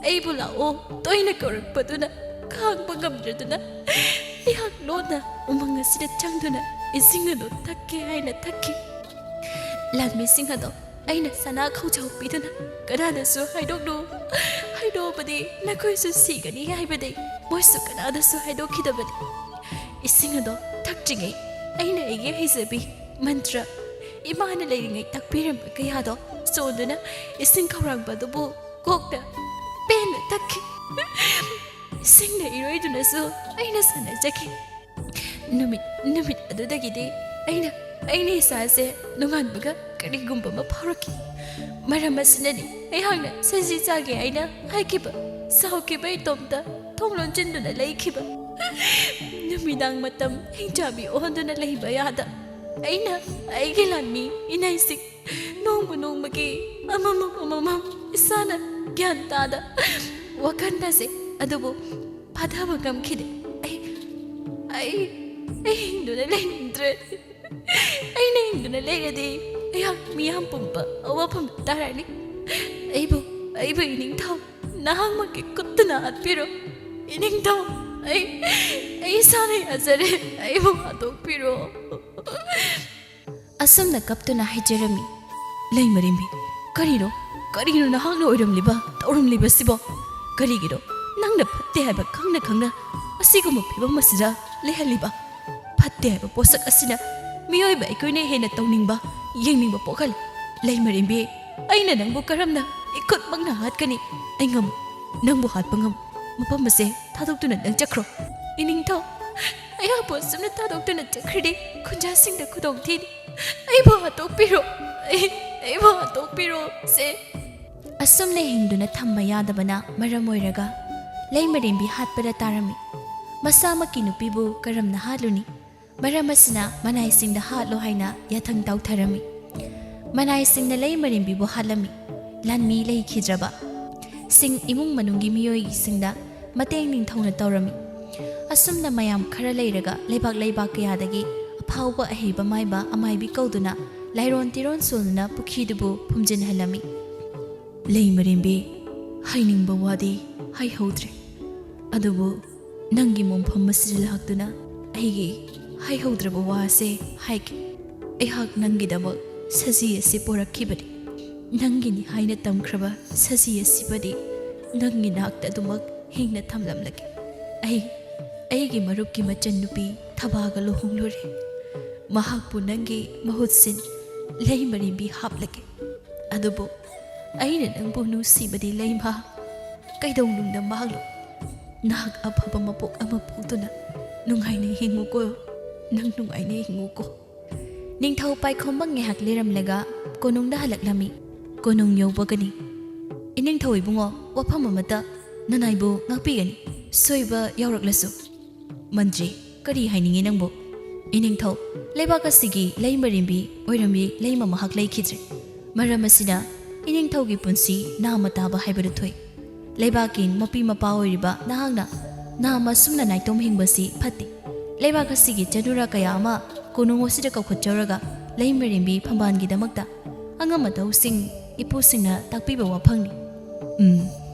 ꯑꯩꯕꯨ ꯂꯥꯛꯑꯣ ꯇꯣꯏꯅ ꯀꯧꯔꯛꯄꯗꯨꯅ ꯈꯥꯡꯕ ꯉꯝꯗ꯭ꯔꯗꯨꯅ ꯑꯩꯍꯥꯛ ꯂꯣꯟꯅ ꯎꯃꯪ ꯑꯁꯤꯗ ꯆꯪꯗꯨꯅ ꯏꯁꯤꯡ ꯑꯗꯨ ꯊꯛꯀꯦ ꯍꯥꯏꯅ ꯊꯛꯈꯤ꯫ ꯂꯥꯟꯃꯤꯁꯤꯡ ꯑꯗꯣ ꯑꯩꯅ ꯁꯅꯥ ꯈꯧꯖꯥꯎ ꯄꯤꯗꯨꯅ ꯀꯅꯥꯗꯁꯨ ꯍꯥꯏꯗꯣꯛꯂꯨ, ꯍꯥꯏꯗꯣꯛꯑꯕꯗꯤ ꯅꯈꯣꯏꯁꯨ ꯁꯤꯒꯅꯤ ꯍꯥꯏꯕꯗꯤ ꯃꯣꯏꯁꯨ ꯀꯅꯥꯗꯁꯨ ꯍꯥꯏꯗꯣꯛꯈꯤꯗꯕꯅꯤ꯫ ꯏꯁꯤꯡ ꯑꯗꯣ ꯊꯛꯇ꯭ꯔꯤꯉꯩ ꯑꯩꯅ ꯑꯩꯒꯤ ꯍꯩꯖꯕꯤ ꯃꯟꯇ꯭ꯔ ꯏꯃꯥꯅ ꯂꯩꯔꯤꯉꯩ ꯇꯥꯛꯄꯤꯔꯝꯕ ꯀꯌꯥꯗꯣ ꯆꯣꯟꯗꯨꯅ ꯏꯁꯤꯡ ꯈꯧꯔꯥꯡꯕ ꯑꯗꯨꯕꯨ ꯀꯣꯛꯇ ꯄꯦꯟꯅ ꯊꯛꯈꯤ꯫ ꯏꯁꯤꯡꯗ ꯏꯔꯣꯏꯗꯨꯅꯁꯨ ꯑꯩꯅ ꯁꯥꯟꯅꯖꯈꯤ꯫ ꯅꯨꯃꯤꯠ ꯅꯨꯃꯤꯠ ꯑꯗꯨꯗꯒꯤꯗꯤ ꯑꯩꯅ ꯑꯩꯅ ꯏꯁꯥꯁꯦ ꯅꯣꯡꯉꯥꯟꯕꯒ ꯀꯔꯤꯒꯨꯝꯕ ꯑꯃ ꯐꯥꯎꯔꯛꯈꯤ꯫ ꯃꯔꯝ ꯑꯁꯤꯅꯅꯤ ꯑꯩꯍꯥꯛꯅ ꯁꯖꯤ ꯆꯥꯒꯦ ꯍꯥꯏꯅ ꯍꯥꯏꯈꯤꯕ ꯁꯥꯎꯈꯤꯕ ꯏꯇꯣꯝꯇ ꯊꯣꯡ ꯂꯣꯟꯁꯤꯟꯗꯨꯅ ꯂꯩꯈꯤꯕ꯫ ꯅꯨꯃꯤꯗꯥꯡ ꯃꯇꯝ ꯍꯤꯡꯆꯥꯕꯤ ꯑꯣꯟꯗꯨꯅ ꯂꯩꯕ ꯌꯥꯗ ꯑꯩꯅ ꯑꯩꯒꯤ ꯂꯥꯟꯃꯤ ꯏꯅꯩꯁꯤꯡ ꯅꯣꯡꯃ ꯅꯣꯡꯃꯒꯤ ꯑꯃꯃꯝ ꯑꯃꯃꯝ ꯏꯁꯥꯅ ꯒ꯭ꯌꯥꯟ ꯇꯥꯗ ꯋꯥꯈꯜꯗꯁꯦ ꯑꯗꯨꯕꯨ ꯐꯥꯊꯕ ꯉꯝꯈꯤꯗꯦ꯫ ꯑꯩ ꯑꯩ ꯑꯩ ꯍꯤꯡꯗꯨꯅ ꯂꯩꯅꯤꯡꯗ꯭ꯔꯦ꯫ ꯑꯩꯅ ꯍꯤꯡꯗꯨꯅ ꯂꯩꯔꯗꯤ ꯑꯩꯍꯥꯛ ꯃꯤꯌꯥꯝ ꯄꯨꯝꯕ ꯑꯋꯥꯐꯝ ꯇꯥꯔꯅꯤ꯫ ꯑꯩꯕꯨ ꯑꯩꯕꯨ ꯏꯅꯤꯡꯊꯧ ꯅꯍꯥꯛꯃꯛꯀꯤ ꯈꯨꯠꯇꯨꯅ ꯍꯥꯠꯄꯤꯔꯣ꯫ ꯏꯅꯤꯡꯊꯧ, ꯑꯩ ꯑꯩ ꯏꯁꯥꯅ ꯌꯥꯖꯔꯦ꯫ ꯑꯩꯕꯨ ꯍꯥꯠꯇꯣꯛꯄꯤꯔꯣ꯫ ꯑꯁꯨꯝꯅ ꯀꯞꯇꯨꯅ ꯍꯥꯏꯖꯔꯝꯃꯤ꯫ ꯂꯩꯃꯔꯦꯝꯕꯤ, ꯀꯔꯤꯅꯣ? ꯀꯔꯤꯅꯣ ꯅꯍꯥꯛꯅ ꯑꯣꯏꯔꯝꯂꯤꯕ, ꯇꯧꯔꯝꯂꯤꯕꯁꯤꯕꯣ? ꯀꯔꯤꯒꯤꯅꯣ ꯅꯪꯅ ꯐꯠꯇꯦ ꯍꯥꯏꯕ ꯈꯪꯅ ꯈꯪꯅ ꯑꯁꯤꯒꯨꯝꯕ ꯐꯤꯕꯝ ꯑꯁꯤꯗ ꯂꯩꯍꯜꯂꯤꯕ? ꯐꯠꯇꯦ ꯍꯥꯏꯕ ꯄꯣꯠꯁꯛ ꯑꯁꯤꯅ ꯃꯤꯑꯣꯏꯕ ꯑꯩꯈꯣꯏꯅ ꯍꯦꯟꯅ ꯇꯧꯅꯤꯡꯕ, ꯌꯦꯡꯅꯤꯡꯕ ꯄꯣꯛꯍꯜꯂꯤ꯫ ꯂꯩꯃꯔꯦꯝꯕꯤ, ꯑꯩꯅ ꯅꯪꯕꯨ ꯀꯔꯝꯅ ꯏꯈꯨꯠꯃꯛꯅ ꯍꯥꯠꯀꯅꯤ? ꯑꯩ ꯉꯝ-, ꯅꯪꯕꯨ ꯍꯥꯠꯄ ꯉꯝ-, ꯃꯐꯝ ꯑꯁꯦ ꯊꯥꯗꯣꯛꯇꯨꯅ ꯅꯪ ꯆꯠꯈ꯭ꯔꯣ꯫ ꯏꯅꯤꯡꯊꯧ, ꯑꯩꯍꯥꯛꯄꯨ ꯑꯁꯨꯝꯅ ꯊꯥꯗꯣꯛꯇꯨꯅ ꯆꯠꯈ꯭ꯔꯗꯤ ꯈꯨꯟꯖꯥꯁꯤꯡꯗ ꯈꯨꯗꯣꯡ ꯊꯤꯅꯤ꯫ ꯑꯩꯕꯨ ꯍꯥꯠꯇꯣꯛꯄꯤꯔꯣ꯫ ꯑꯩ, ꯑꯩꯕꯨ ꯍꯥꯠꯇꯣꯛꯄꯤꯔꯣ ꯁꯦ꯫ ꯑꯁꯨꯝꯅ ꯍꯤꯡꯗꯨꯅ ꯊꯝꯕ ꯌꯥꯗꯕꯅ ꯃꯔꯝ ꯑꯣꯏꯔꯒ ꯂꯩꯃꯔꯦꯝꯕꯤ ꯍꯥꯠꯄꯗ ꯇꯥꯔꯝꯃꯤ꯫ ꯃꯁꯥꯃꯛꯀꯤ ꯅꯨꯄꯤꯕꯨ ꯀꯔꯝꯅ ꯍꯥꯠꯂꯨꯅꯤ? ꯃꯔꯝ ꯑꯁꯤꯅ ꯃꯅꯥꯏꯁꯤꯡꯗ ꯍꯥꯠꯂꯣ ꯍꯥꯏꯅ ꯌꯥꯊꯪ ꯇꯧꯊꯔꯝꯃꯤ꯫ ꯃꯅꯥꯏꯁꯤꯡꯅ ꯂꯩꯃꯔꯦꯝꯕꯤꯕꯨ ꯍꯥꯠꯂꯝꯃꯤ꯫ ꯂꯥꯟꯃꯤ ꯂꯩꯈꯤꯗ꯭ꯔꯕ꯫ ꯁꯤꯡ ꯏꯃꯨꯡ ꯃꯅꯨꯡꯒꯤ ꯃꯤꯑꯣꯏꯁꯤꯡꯗ ꯃꯇꯦꯡ ꯅꯤꯡꯊꯧꯅ ꯇꯧꯔꯝꯃꯤ꯫ ꯑꯁꯨꯝꯅ ꯃꯌꯥꯝ ꯈꯔ ꯂꯩꯔꯒ ꯂꯩꯕꯥꯛ ꯂꯩꯕꯥꯛ ꯀꯌꯥꯗꯒꯤ ꯑꯐꯥꯎꯕ ꯑꯍꯩꯕ ꯃꯥꯏꯕ ꯑꯃꯥꯏꯕꯤ ꯀꯧꯗꯨꯅ ꯂꯥꯏꯔꯣꯟ ꯇꯤꯔꯣꯟ ꯁꯣꯟꯗꯨꯅ ꯄꯨꯈ꯭ꯔꯤꯗꯨꯕꯨ ꯐꯨꯝꯖꯤꯟꯍꯜꯂꯝꯃꯤ꯫ ꯂꯩꯃꯔꯦꯝꯕꯤ, ꯍꯥꯏꯅꯤꯡꯕ ꯋꯥꯗꯤ ꯍꯥꯏꯍꯧꯗ꯭ꯔꯦ, ꯑꯗꯨꯕꯨ ꯅꯪꯒꯤ ꯃꯣꯡꯐꯝ ꯑꯁꯤꯗ ꯂꯥꯛꯇꯨꯅ ꯑꯩꯒꯤ ꯍꯥꯏꯍꯧꯗ꯭ꯔꯕ ꯋꯥ ꯑꯁꯦ ꯍꯥꯏꯒꯦ꯫ ꯑꯩꯍꯥꯛ ꯅꯪꯒꯤꯗꯃꯛ ꯁꯖꯤ ꯑꯁꯤ ꯄꯣꯔꯛꯈꯤꯕꯅꯤ꯫ ꯅꯪꯒꯤꯅꯤ ꯍꯥꯏꯅ ꯇꯝꯈ꯭ꯔꯕ ꯁꯖꯤ ꯑꯁꯤꯃꯗꯤ ꯅꯪꯒꯤ ꯅꯥꯛꯇ ꯑꯗꯨꯃꯛ ꯍꯤꯡꯅ ꯊꯝꯂꯝꯂꯒꯦ꯫ ꯑꯩ ꯑꯩꯒꯤ ꯃꯔꯨꯞꯀꯤ ꯃꯆꯟꯅꯨꯄꯤ ꯊꯕꯥꯒ ꯂꯨꯍꯣꯡꯂꯨꯔꯦ꯫ ꯃꯍꯥꯛꯄꯨ ꯅꯪꯒꯤ ꯃꯍꯨꯠ ꯁꯤꯟ ꯂꯩꯃꯔꯦꯝꯕꯤ ꯍꯥꯞꯂꯒꯦ꯫ ꯑꯗꯨꯕꯨ ꯑꯩꯅ ꯅꯪꯕꯨ ꯅꯨꯡꯁꯤꯕꯗꯤ ꯂꯩꯃ, ꯀꯩꯗꯧꯅꯨꯡꯗ ꯃꯥꯡꯂꯣꯏ꯫ ꯅꯍꯥꯛ ꯑꯐꯕ ꯃꯄꯣꯛ ꯑꯃ ꯄꯣꯛꯇꯨꯅ ꯅꯨꯡꯉꯥꯏꯅ ꯍꯤꯡꯉꯨꯀꯣ, ꯅꯪ ꯅꯨꯡꯉꯥꯏꯅ ꯍꯤꯡꯉꯨꯀꯣ꯫ ꯅꯤꯡꯊꯧ ꯄꯥꯏꯈꯣꯝꯕ ꯉꯥꯏꯍꯥꯛ ꯂꯩꯔꯝꯂꯒ ꯀꯣꯅꯨꯡꯗ ꯍꯜꯂꯛꯂꯝꯃꯤ꯫ ꯀꯣꯅꯨꯡ ꯌꯧꯕꯒꯅꯤ, "ꯏꯅꯤꯡꯊꯧ ꯏꯕꯨꯡꯉꯣ, ꯋꯥꯐꯝ ꯑꯃꯇ ꯅꯅꯥꯏꯕꯨ ꯉꯥꯛꯄꯤꯒꯅꯤ, ꯁꯣꯏꯕ ꯌꯥꯎꯔꯛꯂꯁꯨ꯫" "ꯃꯟꯇ꯭ꯔꯤ, ꯀꯔꯤ ꯍꯥꯏꯅꯤꯡꯉꯤ ꯅꯪꯕꯨ?" "ꯏꯅꯤꯡꯊꯧ, ꯂꯩꯕꯥꯛ ꯑꯁꯤꯒꯤ ꯂꯩꯃꯔꯦꯝꯕꯤ ꯑꯣꯏꯔꯝꯃꯤ ꯂꯩꯃ ꯃꯍꯥꯛ ꯂꯩꯈꯤꯗ꯭ꯔꯦ꯫ ꯃꯔꯝ ꯑꯁꯤꯅ ꯏꯅꯤꯡꯊꯧꯒꯤ ꯄꯨꯟꯁꯤ ꯅꯥꯃ ꯇꯥꯕ ꯍꯥꯏꯕꯗꯨ ꯊꯣꯛꯏ꯫ ꯂꯩꯕꯥꯛꯀꯤ ꯃꯄꯤ ꯃꯄꯥ ꯑꯣꯏꯔꯤꯕ ꯅꯍꯥꯛꯅ ꯅꯥꯃ ꯑꯁꯨꯝꯅ ꯅꯥꯏꯇꯣꯝ ꯍꯤꯡꯕꯁꯤ ꯐꯠꯇꯦ꯫ ꯂꯩꯕꯥꯛ ꯑꯁꯤꯒꯤ ꯆꯅꯨꯔꯥ ꯀꯌꯥ ꯑꯃ ꯀꯣꯅꯨꯡ ꯑꯁꯤꯗ ꯀꯧꯈꯠꯆꯧꯔꯒ ꯂꯩꯃꯔꯦꯝꯕꯤ ꯐꯝꯕꯥꯜꯒꯤꯗꯃꯛꯇ ꯑꯉꯝ ꯑꯇꯧꯁꯤꯡ ꯏꯄꯨꯁꯤꯡꯅ ꯇꯥꯛꯄꯤꯕ ꯋꯥꯐꯪꯅꯤ꯫" "ꯎꯝ,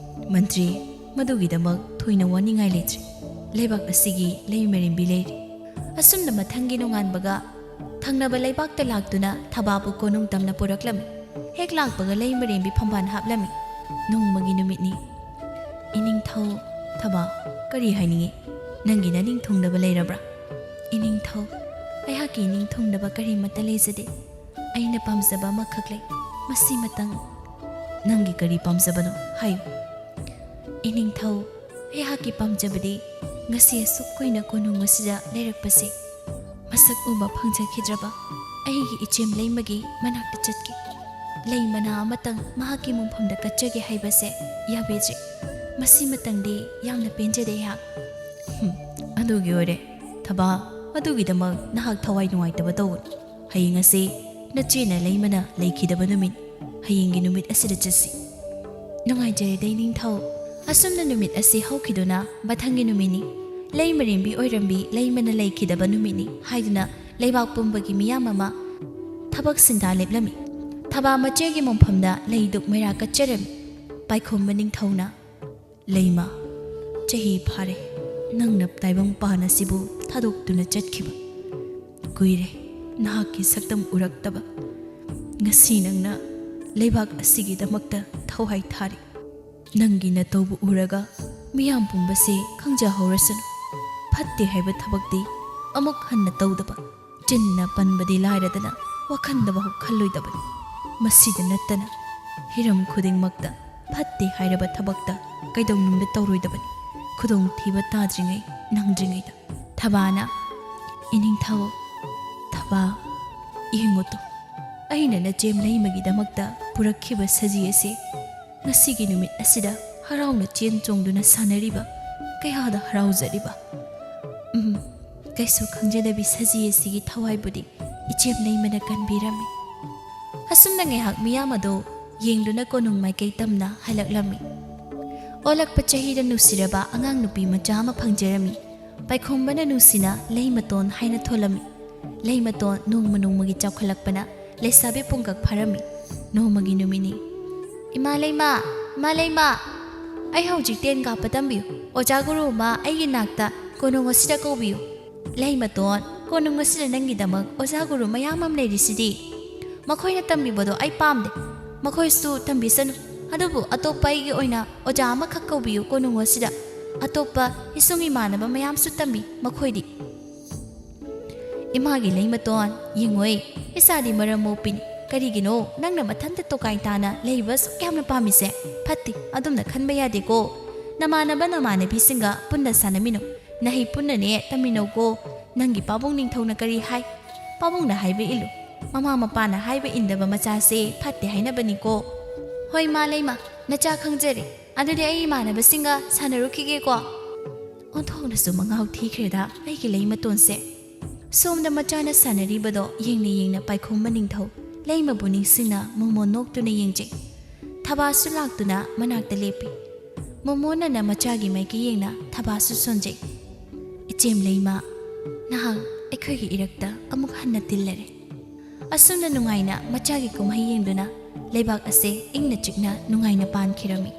ꯃꯟꯇ꯭ꯔꯤ, ꯃꯗꯨꯒꯤꯗꯃꯛ ꯊꯣꯏꯅ ꯋꯥꯅꯤꯡꯉꯥꯏ ꯂꯩꯇ꯭ꯔꯦ꯫ ꯂꯩꯕꯥꯛ ꯑꯁꯤꯒꯤ ꯂꯩꯃꯔꯦꯝꯕꯤ ꯂꯩꯔꯤ꯫" ꯑꯁꯨꯝꯅ ꯃꯊꯪꯒꯤ ꯅꯣꯡꯉꯥꯟꯕꯒ ꯊꯪꯅꯕ ꯂꯩꯕꯥꯛꯇ ꯂꯥꯛꯇꯨꯅ ꯊꯕꯥꯕꯨ ꯀꯣꯅꯨꯡ ꯇꯝꯅ ꯄꯨꯔꯛꯂꯝꯃꯤ꯫ ꯍꯦꯛ ꯂꯥꯛꯄꯒ ꯂꯩꯃꯔꯦꯝꯕꯤ ꯐꯝꯕꯥꯜ ꯍꯥꯞꯂꯝꯃꯤ꯫ ꯅꯣꯡꯃꯒꯤ ꯅꯨꯃꯤꯠꯅꯤ꯫ "ꯏꯅꯤꯡꯊꯧ꯫" "ꯊꯕꯥ, ꯀꯔꯤ ꯍꯥꯏꯅꯤꯡꯉꯤ? ꯅꯪꯒꯤ ꯅꯅꯤꯡ ꯊꯨꯡꯗꯕ ꯂꯩꯔꯕ꯭ꯔꯥ?" "ꯏꯅꯤꯡꯊꯧ, ꯑꯩꯍꯥꯛꯀꯤ ꯏꯅꯤꯡ ꯊꯨꯡꯗꯕ ꯀꯔꯤꯃꯠꯇ ꯂꯩꯖꯗꯦ꯫ ꯑꯩꯅ ꯄꯥꯝꯖꯕ ꯑꯃꯈꯛ ꯂꯩ, ꯃꯁꯤꯃꯇꯪ꯫" "ꯅꯪꯒꯤ ꯀꯔꯤ ꯄꯥꯝꯖꯕꯅꯣ? ꯍꯥꯏꯌꯨ꯫" "ꯏꯅꯤꯡꯊꯧ, ꯑꯩꯍꯥꯛꯀꯤ ꯄꯥꯝꯖꯕꯗꯤ ꯉꯁꯤ ꯑꯁꯨꯛ ꯀꯨꯏꯅ ꯀꯣꯅꯨꯡ ꯑꯁꯤꯗ ꯂꯩꯔꯛꯄꯁꯦ, ꯃꯁꯛ ꯎꯕ ꯐꯪꯖꯈꯤꯗ꯭ꯔꯕ ꯑꯩꯒꯤ ꯏꯆꯦꯝ ꯂꯩꯃꯒꯤ ꯃꯅꯥꯛꯇ ꯆꯠꯀꯦ꯫ ꯂꯩ ꯃꯅꯥ ꯑꯃꯇꯪ ꯃꯍꯥꯛꯀꯤ ꯃꯣꯡꯐꯝꯗ ꯀꯠꯆꯒꯦ ꯍꯥꯏꯕꯁꯦ ꯌꯥꯕꯤꯗ꯭ꯔꯦ꯫ ꯃꯁꯤꯃꯇꯪꯗꯤ ꯌꯥꯝꯅ ꯄꯦꯟꯖꯗꯦ ꯑꯩꯍꯥꯛ꯫" "ꯍꯨꯝ, ꯑꯗꯨꯒꯤ ꯑꯣꯏꯔꯦ꯫ ꯊꯕꯥ, ꯑꯗꯨꯒꯤꯗꯃꯛ ꯅꯍꯥꯛ ꯊꯋꯥꯏ ꯅꯨꯡꯉꯥꯏꯇꯕ ꯇꯧꯒꯅꯨ꯫ ꯍꯌꯦꯡ ꯑꯁꯤ ꯅꯆꯦꯅ ꯂꯩꯃꯅ ꯂꯩꯈꯤꯗꯕ ꯅꯨꯃꯤꯠ꯫ ꯍꯌꯦꯡꯒꯤ ꯅꯨꯃꯤꯠ ꯑꯁꯤꯗ ꯆꯠꯁꯤ꯫" "ꯅꯨꯡꯉꯥꯏꯖꯔꯦꯗ ꯏꯅꯤꯡꯊꯧ꯫" ꯑꯁꯨꯝꯅ ꯅꯨꯃꯤꯠ ꯑꯁꯤ ꯍꯧꯈꯤꯗꯨꯅ ꯃꯊꯪꯒꯤ ꯅꯨꯃꯤꯠꯅꯤ꯫ ꯂꯩꯃꯔꯦꯝꯕꯤ ꯑꯣꯏꯔꯝꯕꯤ ꯂꯩꯃꯅ ꯂꯩꯈꯤꯗꯕ ꯅꯨꯃꯤꯠꯅꯤ ꯍꯥꯏꯗꯨꯅ ꯂꯩꯕꯥꯛ ꯄꯨꯝꯕꯒꯤ ꯃꯤꯌꯥꯝ ꯑꯃ ꯊꯕꯛ ꯁꯤꯟꯊꯥ ꯂꯦꯞꯂꯝꯃꯤ꯫ ꯊꯕꯥ ꯃꯆꯦꯒꯤ ꯃꯣꯡꯐꯝꯗ ꯂꯩ ꯗꯨꯛ ꯃꯩꯔꯥ ꯀꯠꯆꯔꯝꯃꯤ꯫ ꯄꯥꯏꯈꯣꯝꯕ ꯅꯤꯡꯊꯧꯅ, "ꯂꯩꯃ, ꯆꯍꯤ ꯐꯥꯔꯦ ꯅꯪꯅ ꯇꯥꯏꯕꯪ ꯄꯥꯟ ꯑꯁꯤꯕꯨ ꯊꯥꯗꯣꯛꯇꯨꯅ ꯆꯠꯈꯤꯕ꯫ ꯀꯨꯏꯔꯦ ꯅꯍꯥꯛꯀꯤ ꯁꯛꯇꯝ ꯎꯔꯛꯇꯕ꯫ ꯉꯁꯤ ꯅꯪꯅ ꯂꯩꯕꯥꯛ ꯑꯁꯤꯒꯤꯗꯃꯛꯇ ꯊꯋꯥꯏ ꯊꯥꯔꯤ꯫ ꯅꯪꯒꯤ ꯅꯇꯧꯕꯨ ꯎꯔꯒ ꯃꯤꯌꯥꯝ ꯄꯨꯝꯕꯁꯦ ꯈꯪꯖꯍꯧꯔꯁꯅꯨ꯫ ꯐꯠꯇꯦ ꯍꯥꯏꯕ ꯊꯕꯛꯇꯤ ꯑꯃꯨꯛ ꯍꯟꯅ ꯇꯧꯗꯕ, ꯆꯤꯟꯅ ꯄꯟꯕꯗꯤ ꯂꯥꯏꯔꯗꯅ ꯋꯥꯈꯜꯗꯐꯥꯎ ꯈꯜꯂꯣꯏꯗꯕꯅꯤ꯫ ꯃꯁꯤꯗ ꯅꯠꯇꯅ ꯍꯤꯔꯝ ꯈꯨꯗꯤꯡꯃꯛꯇ ꯐꯠꯇꯦ ꯍꯥꯏꯔꯕ ꯊꯕꯛꯇ ꯀꯩꯗꯧꯅꯨꯡꯗ ꯇꯧꯔꯣꯏꯗꯕꯅꯤ, ꯈꯨꯗꯣꯡꯊꯤꯕ ꯇꯥꯗ꯭ꯔꯤꯉꯩ ꯅꯪꯗ꯭ꯔꯤꯉꯩꯗ꯫ ꯊꯕꯥꯅ, "ꯏꯅꯤꯡꯊꯧ, ꯊꯕꯥ, ꯌꯦꯡꯉꯨ ꯇꯨ, ꯑꯩꯅ ꯅꯆꯦꯝ ꯂꯩꯃꯒꯤꯗꯃꯛꯇ ꯄꯨꯔꯛꯈꯤꯕ ꯁꯖꯤ ꯑꯁꯤ ꯉꯁꯤꯒꯤ ꯅꯨꯃꯤꯠ ꯑꯁꯤꯗ ꯍꯔꯥꯎꯅ ꯆꯦꯟ ꯆꯣꯡꯗꯨꯅ ꯁꯥꯟꯅꯔꯤꯕ, ꯀꯌꯥꯗ ꯍꯔꯥꯎꯖꯔꯤꯕ! ꯎꯝ, ꯀꯩꯁꯨ ꯈꯪꯖꯗꯕꯤ ꯁꯖꯤ ꯑꯁꯤꯒꯤ ꯊꯋꯥꯏꯕꯨꯗꯤ ꯏꯆꯦꯝ ꯂꯩꯃꯅ ꯀꯟꯕꯤꯔꯝꯃꯤ꯫" ꯑꯁꯨꯝꯅ ꯉꯥꯏꯍꯥꯛ ꯃꯤꯌꯥꯝ ꯑꯗꯨ ꯌꯦꯡꯗꯨꯅ ꯀꯣꯅꯨꯡ ꯃꯥꯏꯀꯩ ꯇꯝꯅ ꯍꯜꯂꯛꯂꯝꯃꯤ꯫ ꯑꯣꯜꯂꯛꯄ ꯆꯍꯤꯗ ꯅꯨꯡꯁꯤꯔꯕ ꯑꯉꯥꯡ ꯅꯨꯄꯤ ꯃꯆꯥ ꯑꯃ ꯐꯪꯖꯔꯝꯃꯤ꯫ ꯄꯥꯏꯈꯣꯝꯕꯅ ꯅꯨꯡꯁꯤꯅ ꯂꯩꯃꯇꯣꯟ ꯍꯥꯏꯅ ꯊꯣꯜꯂꯝꯃꯤ꯫ ꯂꯩꯃꯇꯣꯟ ꯅꯣꯡꯃ ꯅꯣꯡꯃꯒꯤ ꯆꯥꯎꯈꯠꯂꯛꯄꯅ ꯂꯩꯁꯥꯕꯤ ꯄꯨꯡꯀꯛ ꯐꯥꯔꯝꯃꯤ꯫ ꯅꯣꯡꯃꯒꯤ ꯅꯨꯃꯤꯠꯅꯤ꯫ "ꯏꯃꯥ ꯂꯩꯃ, ꯏꯃꯥ ꯂꯩꯃ, ꯑꯩ ꯍꯧꯖꯤꯛ ꯇꯦꯟ ꯀꯥꯞꯄ ꯇꯝꯕꯤꯌꯨ꯫ ꯑꯣꯖꯥ ꯒꯨꯔꯨ ꯑꯃ ꯑꯩꯒꯤ ꯅꯥꯛꯇ ꯀꯣꯅꯨꯡ ꯑꯁꯤꯗ ꯀꯧꯕꯤꯌꯨ꯫" "ꯂꯩꯃꯇꯣꯟ, ꯀꯣꯅꯨꯡ ꯑꯁꯤꯗ ꯅꯪꯒꯤꯗꯃꯛ ꯑꯣꯖꯥ ꯒꯨꯔꯨ ꯃꯌꯥꯝ ꯑꯃ ꯂꯩꯔꯤꯁꯤꯗꯤ꯫ ꯃꯈꯣꯏꯅ ꯇꯝꯕꯤꯕꯗꯣ ꯑꯩ ꯄꯥꯝꯗꯦ꯫ ꯃꯈꯣꯏꯁꯨ ꯇꯝꯕꯤꯁꯅꯨ꯫ ꯑꯗꯨꯕꯨ ꯑꯇꯣꯞꯄ ꯑꯩꯒꯤ ꯑꯣꯏꯅ ꯑꯣꯖꯥ ꯑꯃꯈꯛ ꯀꯧꯕꯤꯌꯨ ꯀꯣꯅꯨꯡ ꯑꯁꯤꯗ꯫ ꯑꯇꯣꯞꯄ ꯏꯁꯨꯡ ꯏꯃꯥꯟꯅꯕ ꯃꯌꯥꯝꯁꯨ ꯇꯝꯕꯤ ꯃꯈꯣꯏꯗꯤ꯫" "ꯏꯃꯥꯒꯤ ꯂꯩꯃꯇꯣꯟ, ꯌꯦꯡꯉꯣꯏ, ꯏꯆꯥꯗꯤ ꯃꯔꯝ ꯃꯣꯛꯄꯤꯅꯤ꯫ ꯀꯔꯤꯒꯤꯅꯣ ꯅꯪꯅ ꯃꯊꯟꯇ ꯇꯣꯀꯥꯏ ꯇꯥꯅ ꯂꯩꯕ ꯑꯁꯨꯛ ꯌꯥꯝꯅ ꯄꯥꯝꯃꯤꯁꯦ? ꯐꯠꯇꯦ, ꯑꯗꯨꯝꯅ ꯈꯟꯕ ꯌꯥꯗꯦꯀꯣ꯫ ꯅꯃꯥꯟꯅꯕ ꯅꯃꯥꯟꯅꯕꯤꯁꯤꯡꯒ ꯄꯨꯟꯅ ꯁꯥꯟꯅꯃꯤꯟꯅꯧ꯫ ꯅꯍꯩ ꯄꯨꯟꯅꯅꯦ ꯇꯝꯃꯤꯟꯅꯧꯀꯣ꯫ ꯅꯪꯒꯤ ꯄꯥꯕꯨꯡ ꯅꯤꯡꯊꯧꯅ ꯀꯔꯤ ꯍꯥꯏ? ꯄꯥꯕꯨꯡꯅ ꯍꯥꯏꯕ ꯏꯜꯂꯨ꯫ ꯃꯃꯥ ꯃꯄꯥꯅ ꯍꯥꯏꯕ ꯏꯟꯗꯕ ꯃꯆꯥꯁꯦ ꯐꯠꯇꯦ ꯍꯥꯏꯅꯕꯅꯤꯀꯣ꯫" "ꯍꯣꯏ ꯃꯥ ꯂꯩꯃ, ꯅꯆꯥ ꯈꯪꯖꯔꯦ꯫ ꯑꯗꯨꯗꯤ ꯑꯩ ꯏꯃꯥꯟꯅꯕꯁꯤꯡꯒ ꯁꯥꯟꯅꯔꯨꯈꯤꯒꯦꯀꯣ꯫" ꯑꯣꯟꯊꯣꯛꯅꯁꯨ ꯃꯉꯥꯎ ꯊꯤꯈ꯭ꯔꯦꯗ ꯑꯩꯒꯤ ꯂꯩꯃꯇꯣꯟꯁꯦ꯫ ꯁꯣꯝꯗ ꯃꯆꯥꯅ ꯁꯥꯟꯅꯔꯤꯕꯗꯣ ꯌꯦꯡꯅ ꯌꯦꯡꯅ ꯄꯥꯏꯈꯣꯝꯕ ꯅꯤꯡꯊꯧ ꯂꯩꯃꯕꯨ ꯅꯤꯡꯁꯤꯡꯅ ꯃꯣꯃꯣꯟ ꯅꯣꯛꯇꯨꯅ ꯌꯦꯡꯖꯩ꯫ ꯊꯕꯥꯁꯨ ꯂꯥꯛꯇꯨꯅ ꯃꯅꯥꯛꯇ ꯂꯦꯞꯄꯤ꯫ ꯃꯣꯃꯣꯟꯅꯅ ꯃꯆꯥꯒꯤ ꯃꯥꯏꯀꯩ ꯌꯦꯡꯅ ꯊꯕꯥꯁꯨ ꯁꯣꯟꯖꯩ꯫ "ꯏꯆꯦꯝ ꯂꯩꯃ, ꯅꯍꯥꯛ ꯑꯩꯈꯣꯏꯒꯤ ꯏꯔꯛꯇ ꯑꯃꯨꯛ ꯍꯟꯅ ꯇꯤꯜꯂꯔꯦ꯫" ꯑꯁꯨꯝꯅ ꯅꯨꯡꯉꯥꯏꯅ ꯃꯆꯥꯒꯤ ꯀꯨꯝꯍꯩ ꯌꯦꯡꯗꯨꯅ ꯂꯩꯕꯥꯛ ꯑꯁꯦ ꯏꯪꯅ ꯆꯤꯛꯅ ꯅꯨꯡꯉꯥꯏꯅ ꯄꯥꯟꯈꯤꯔꯝꯃꯤ꯫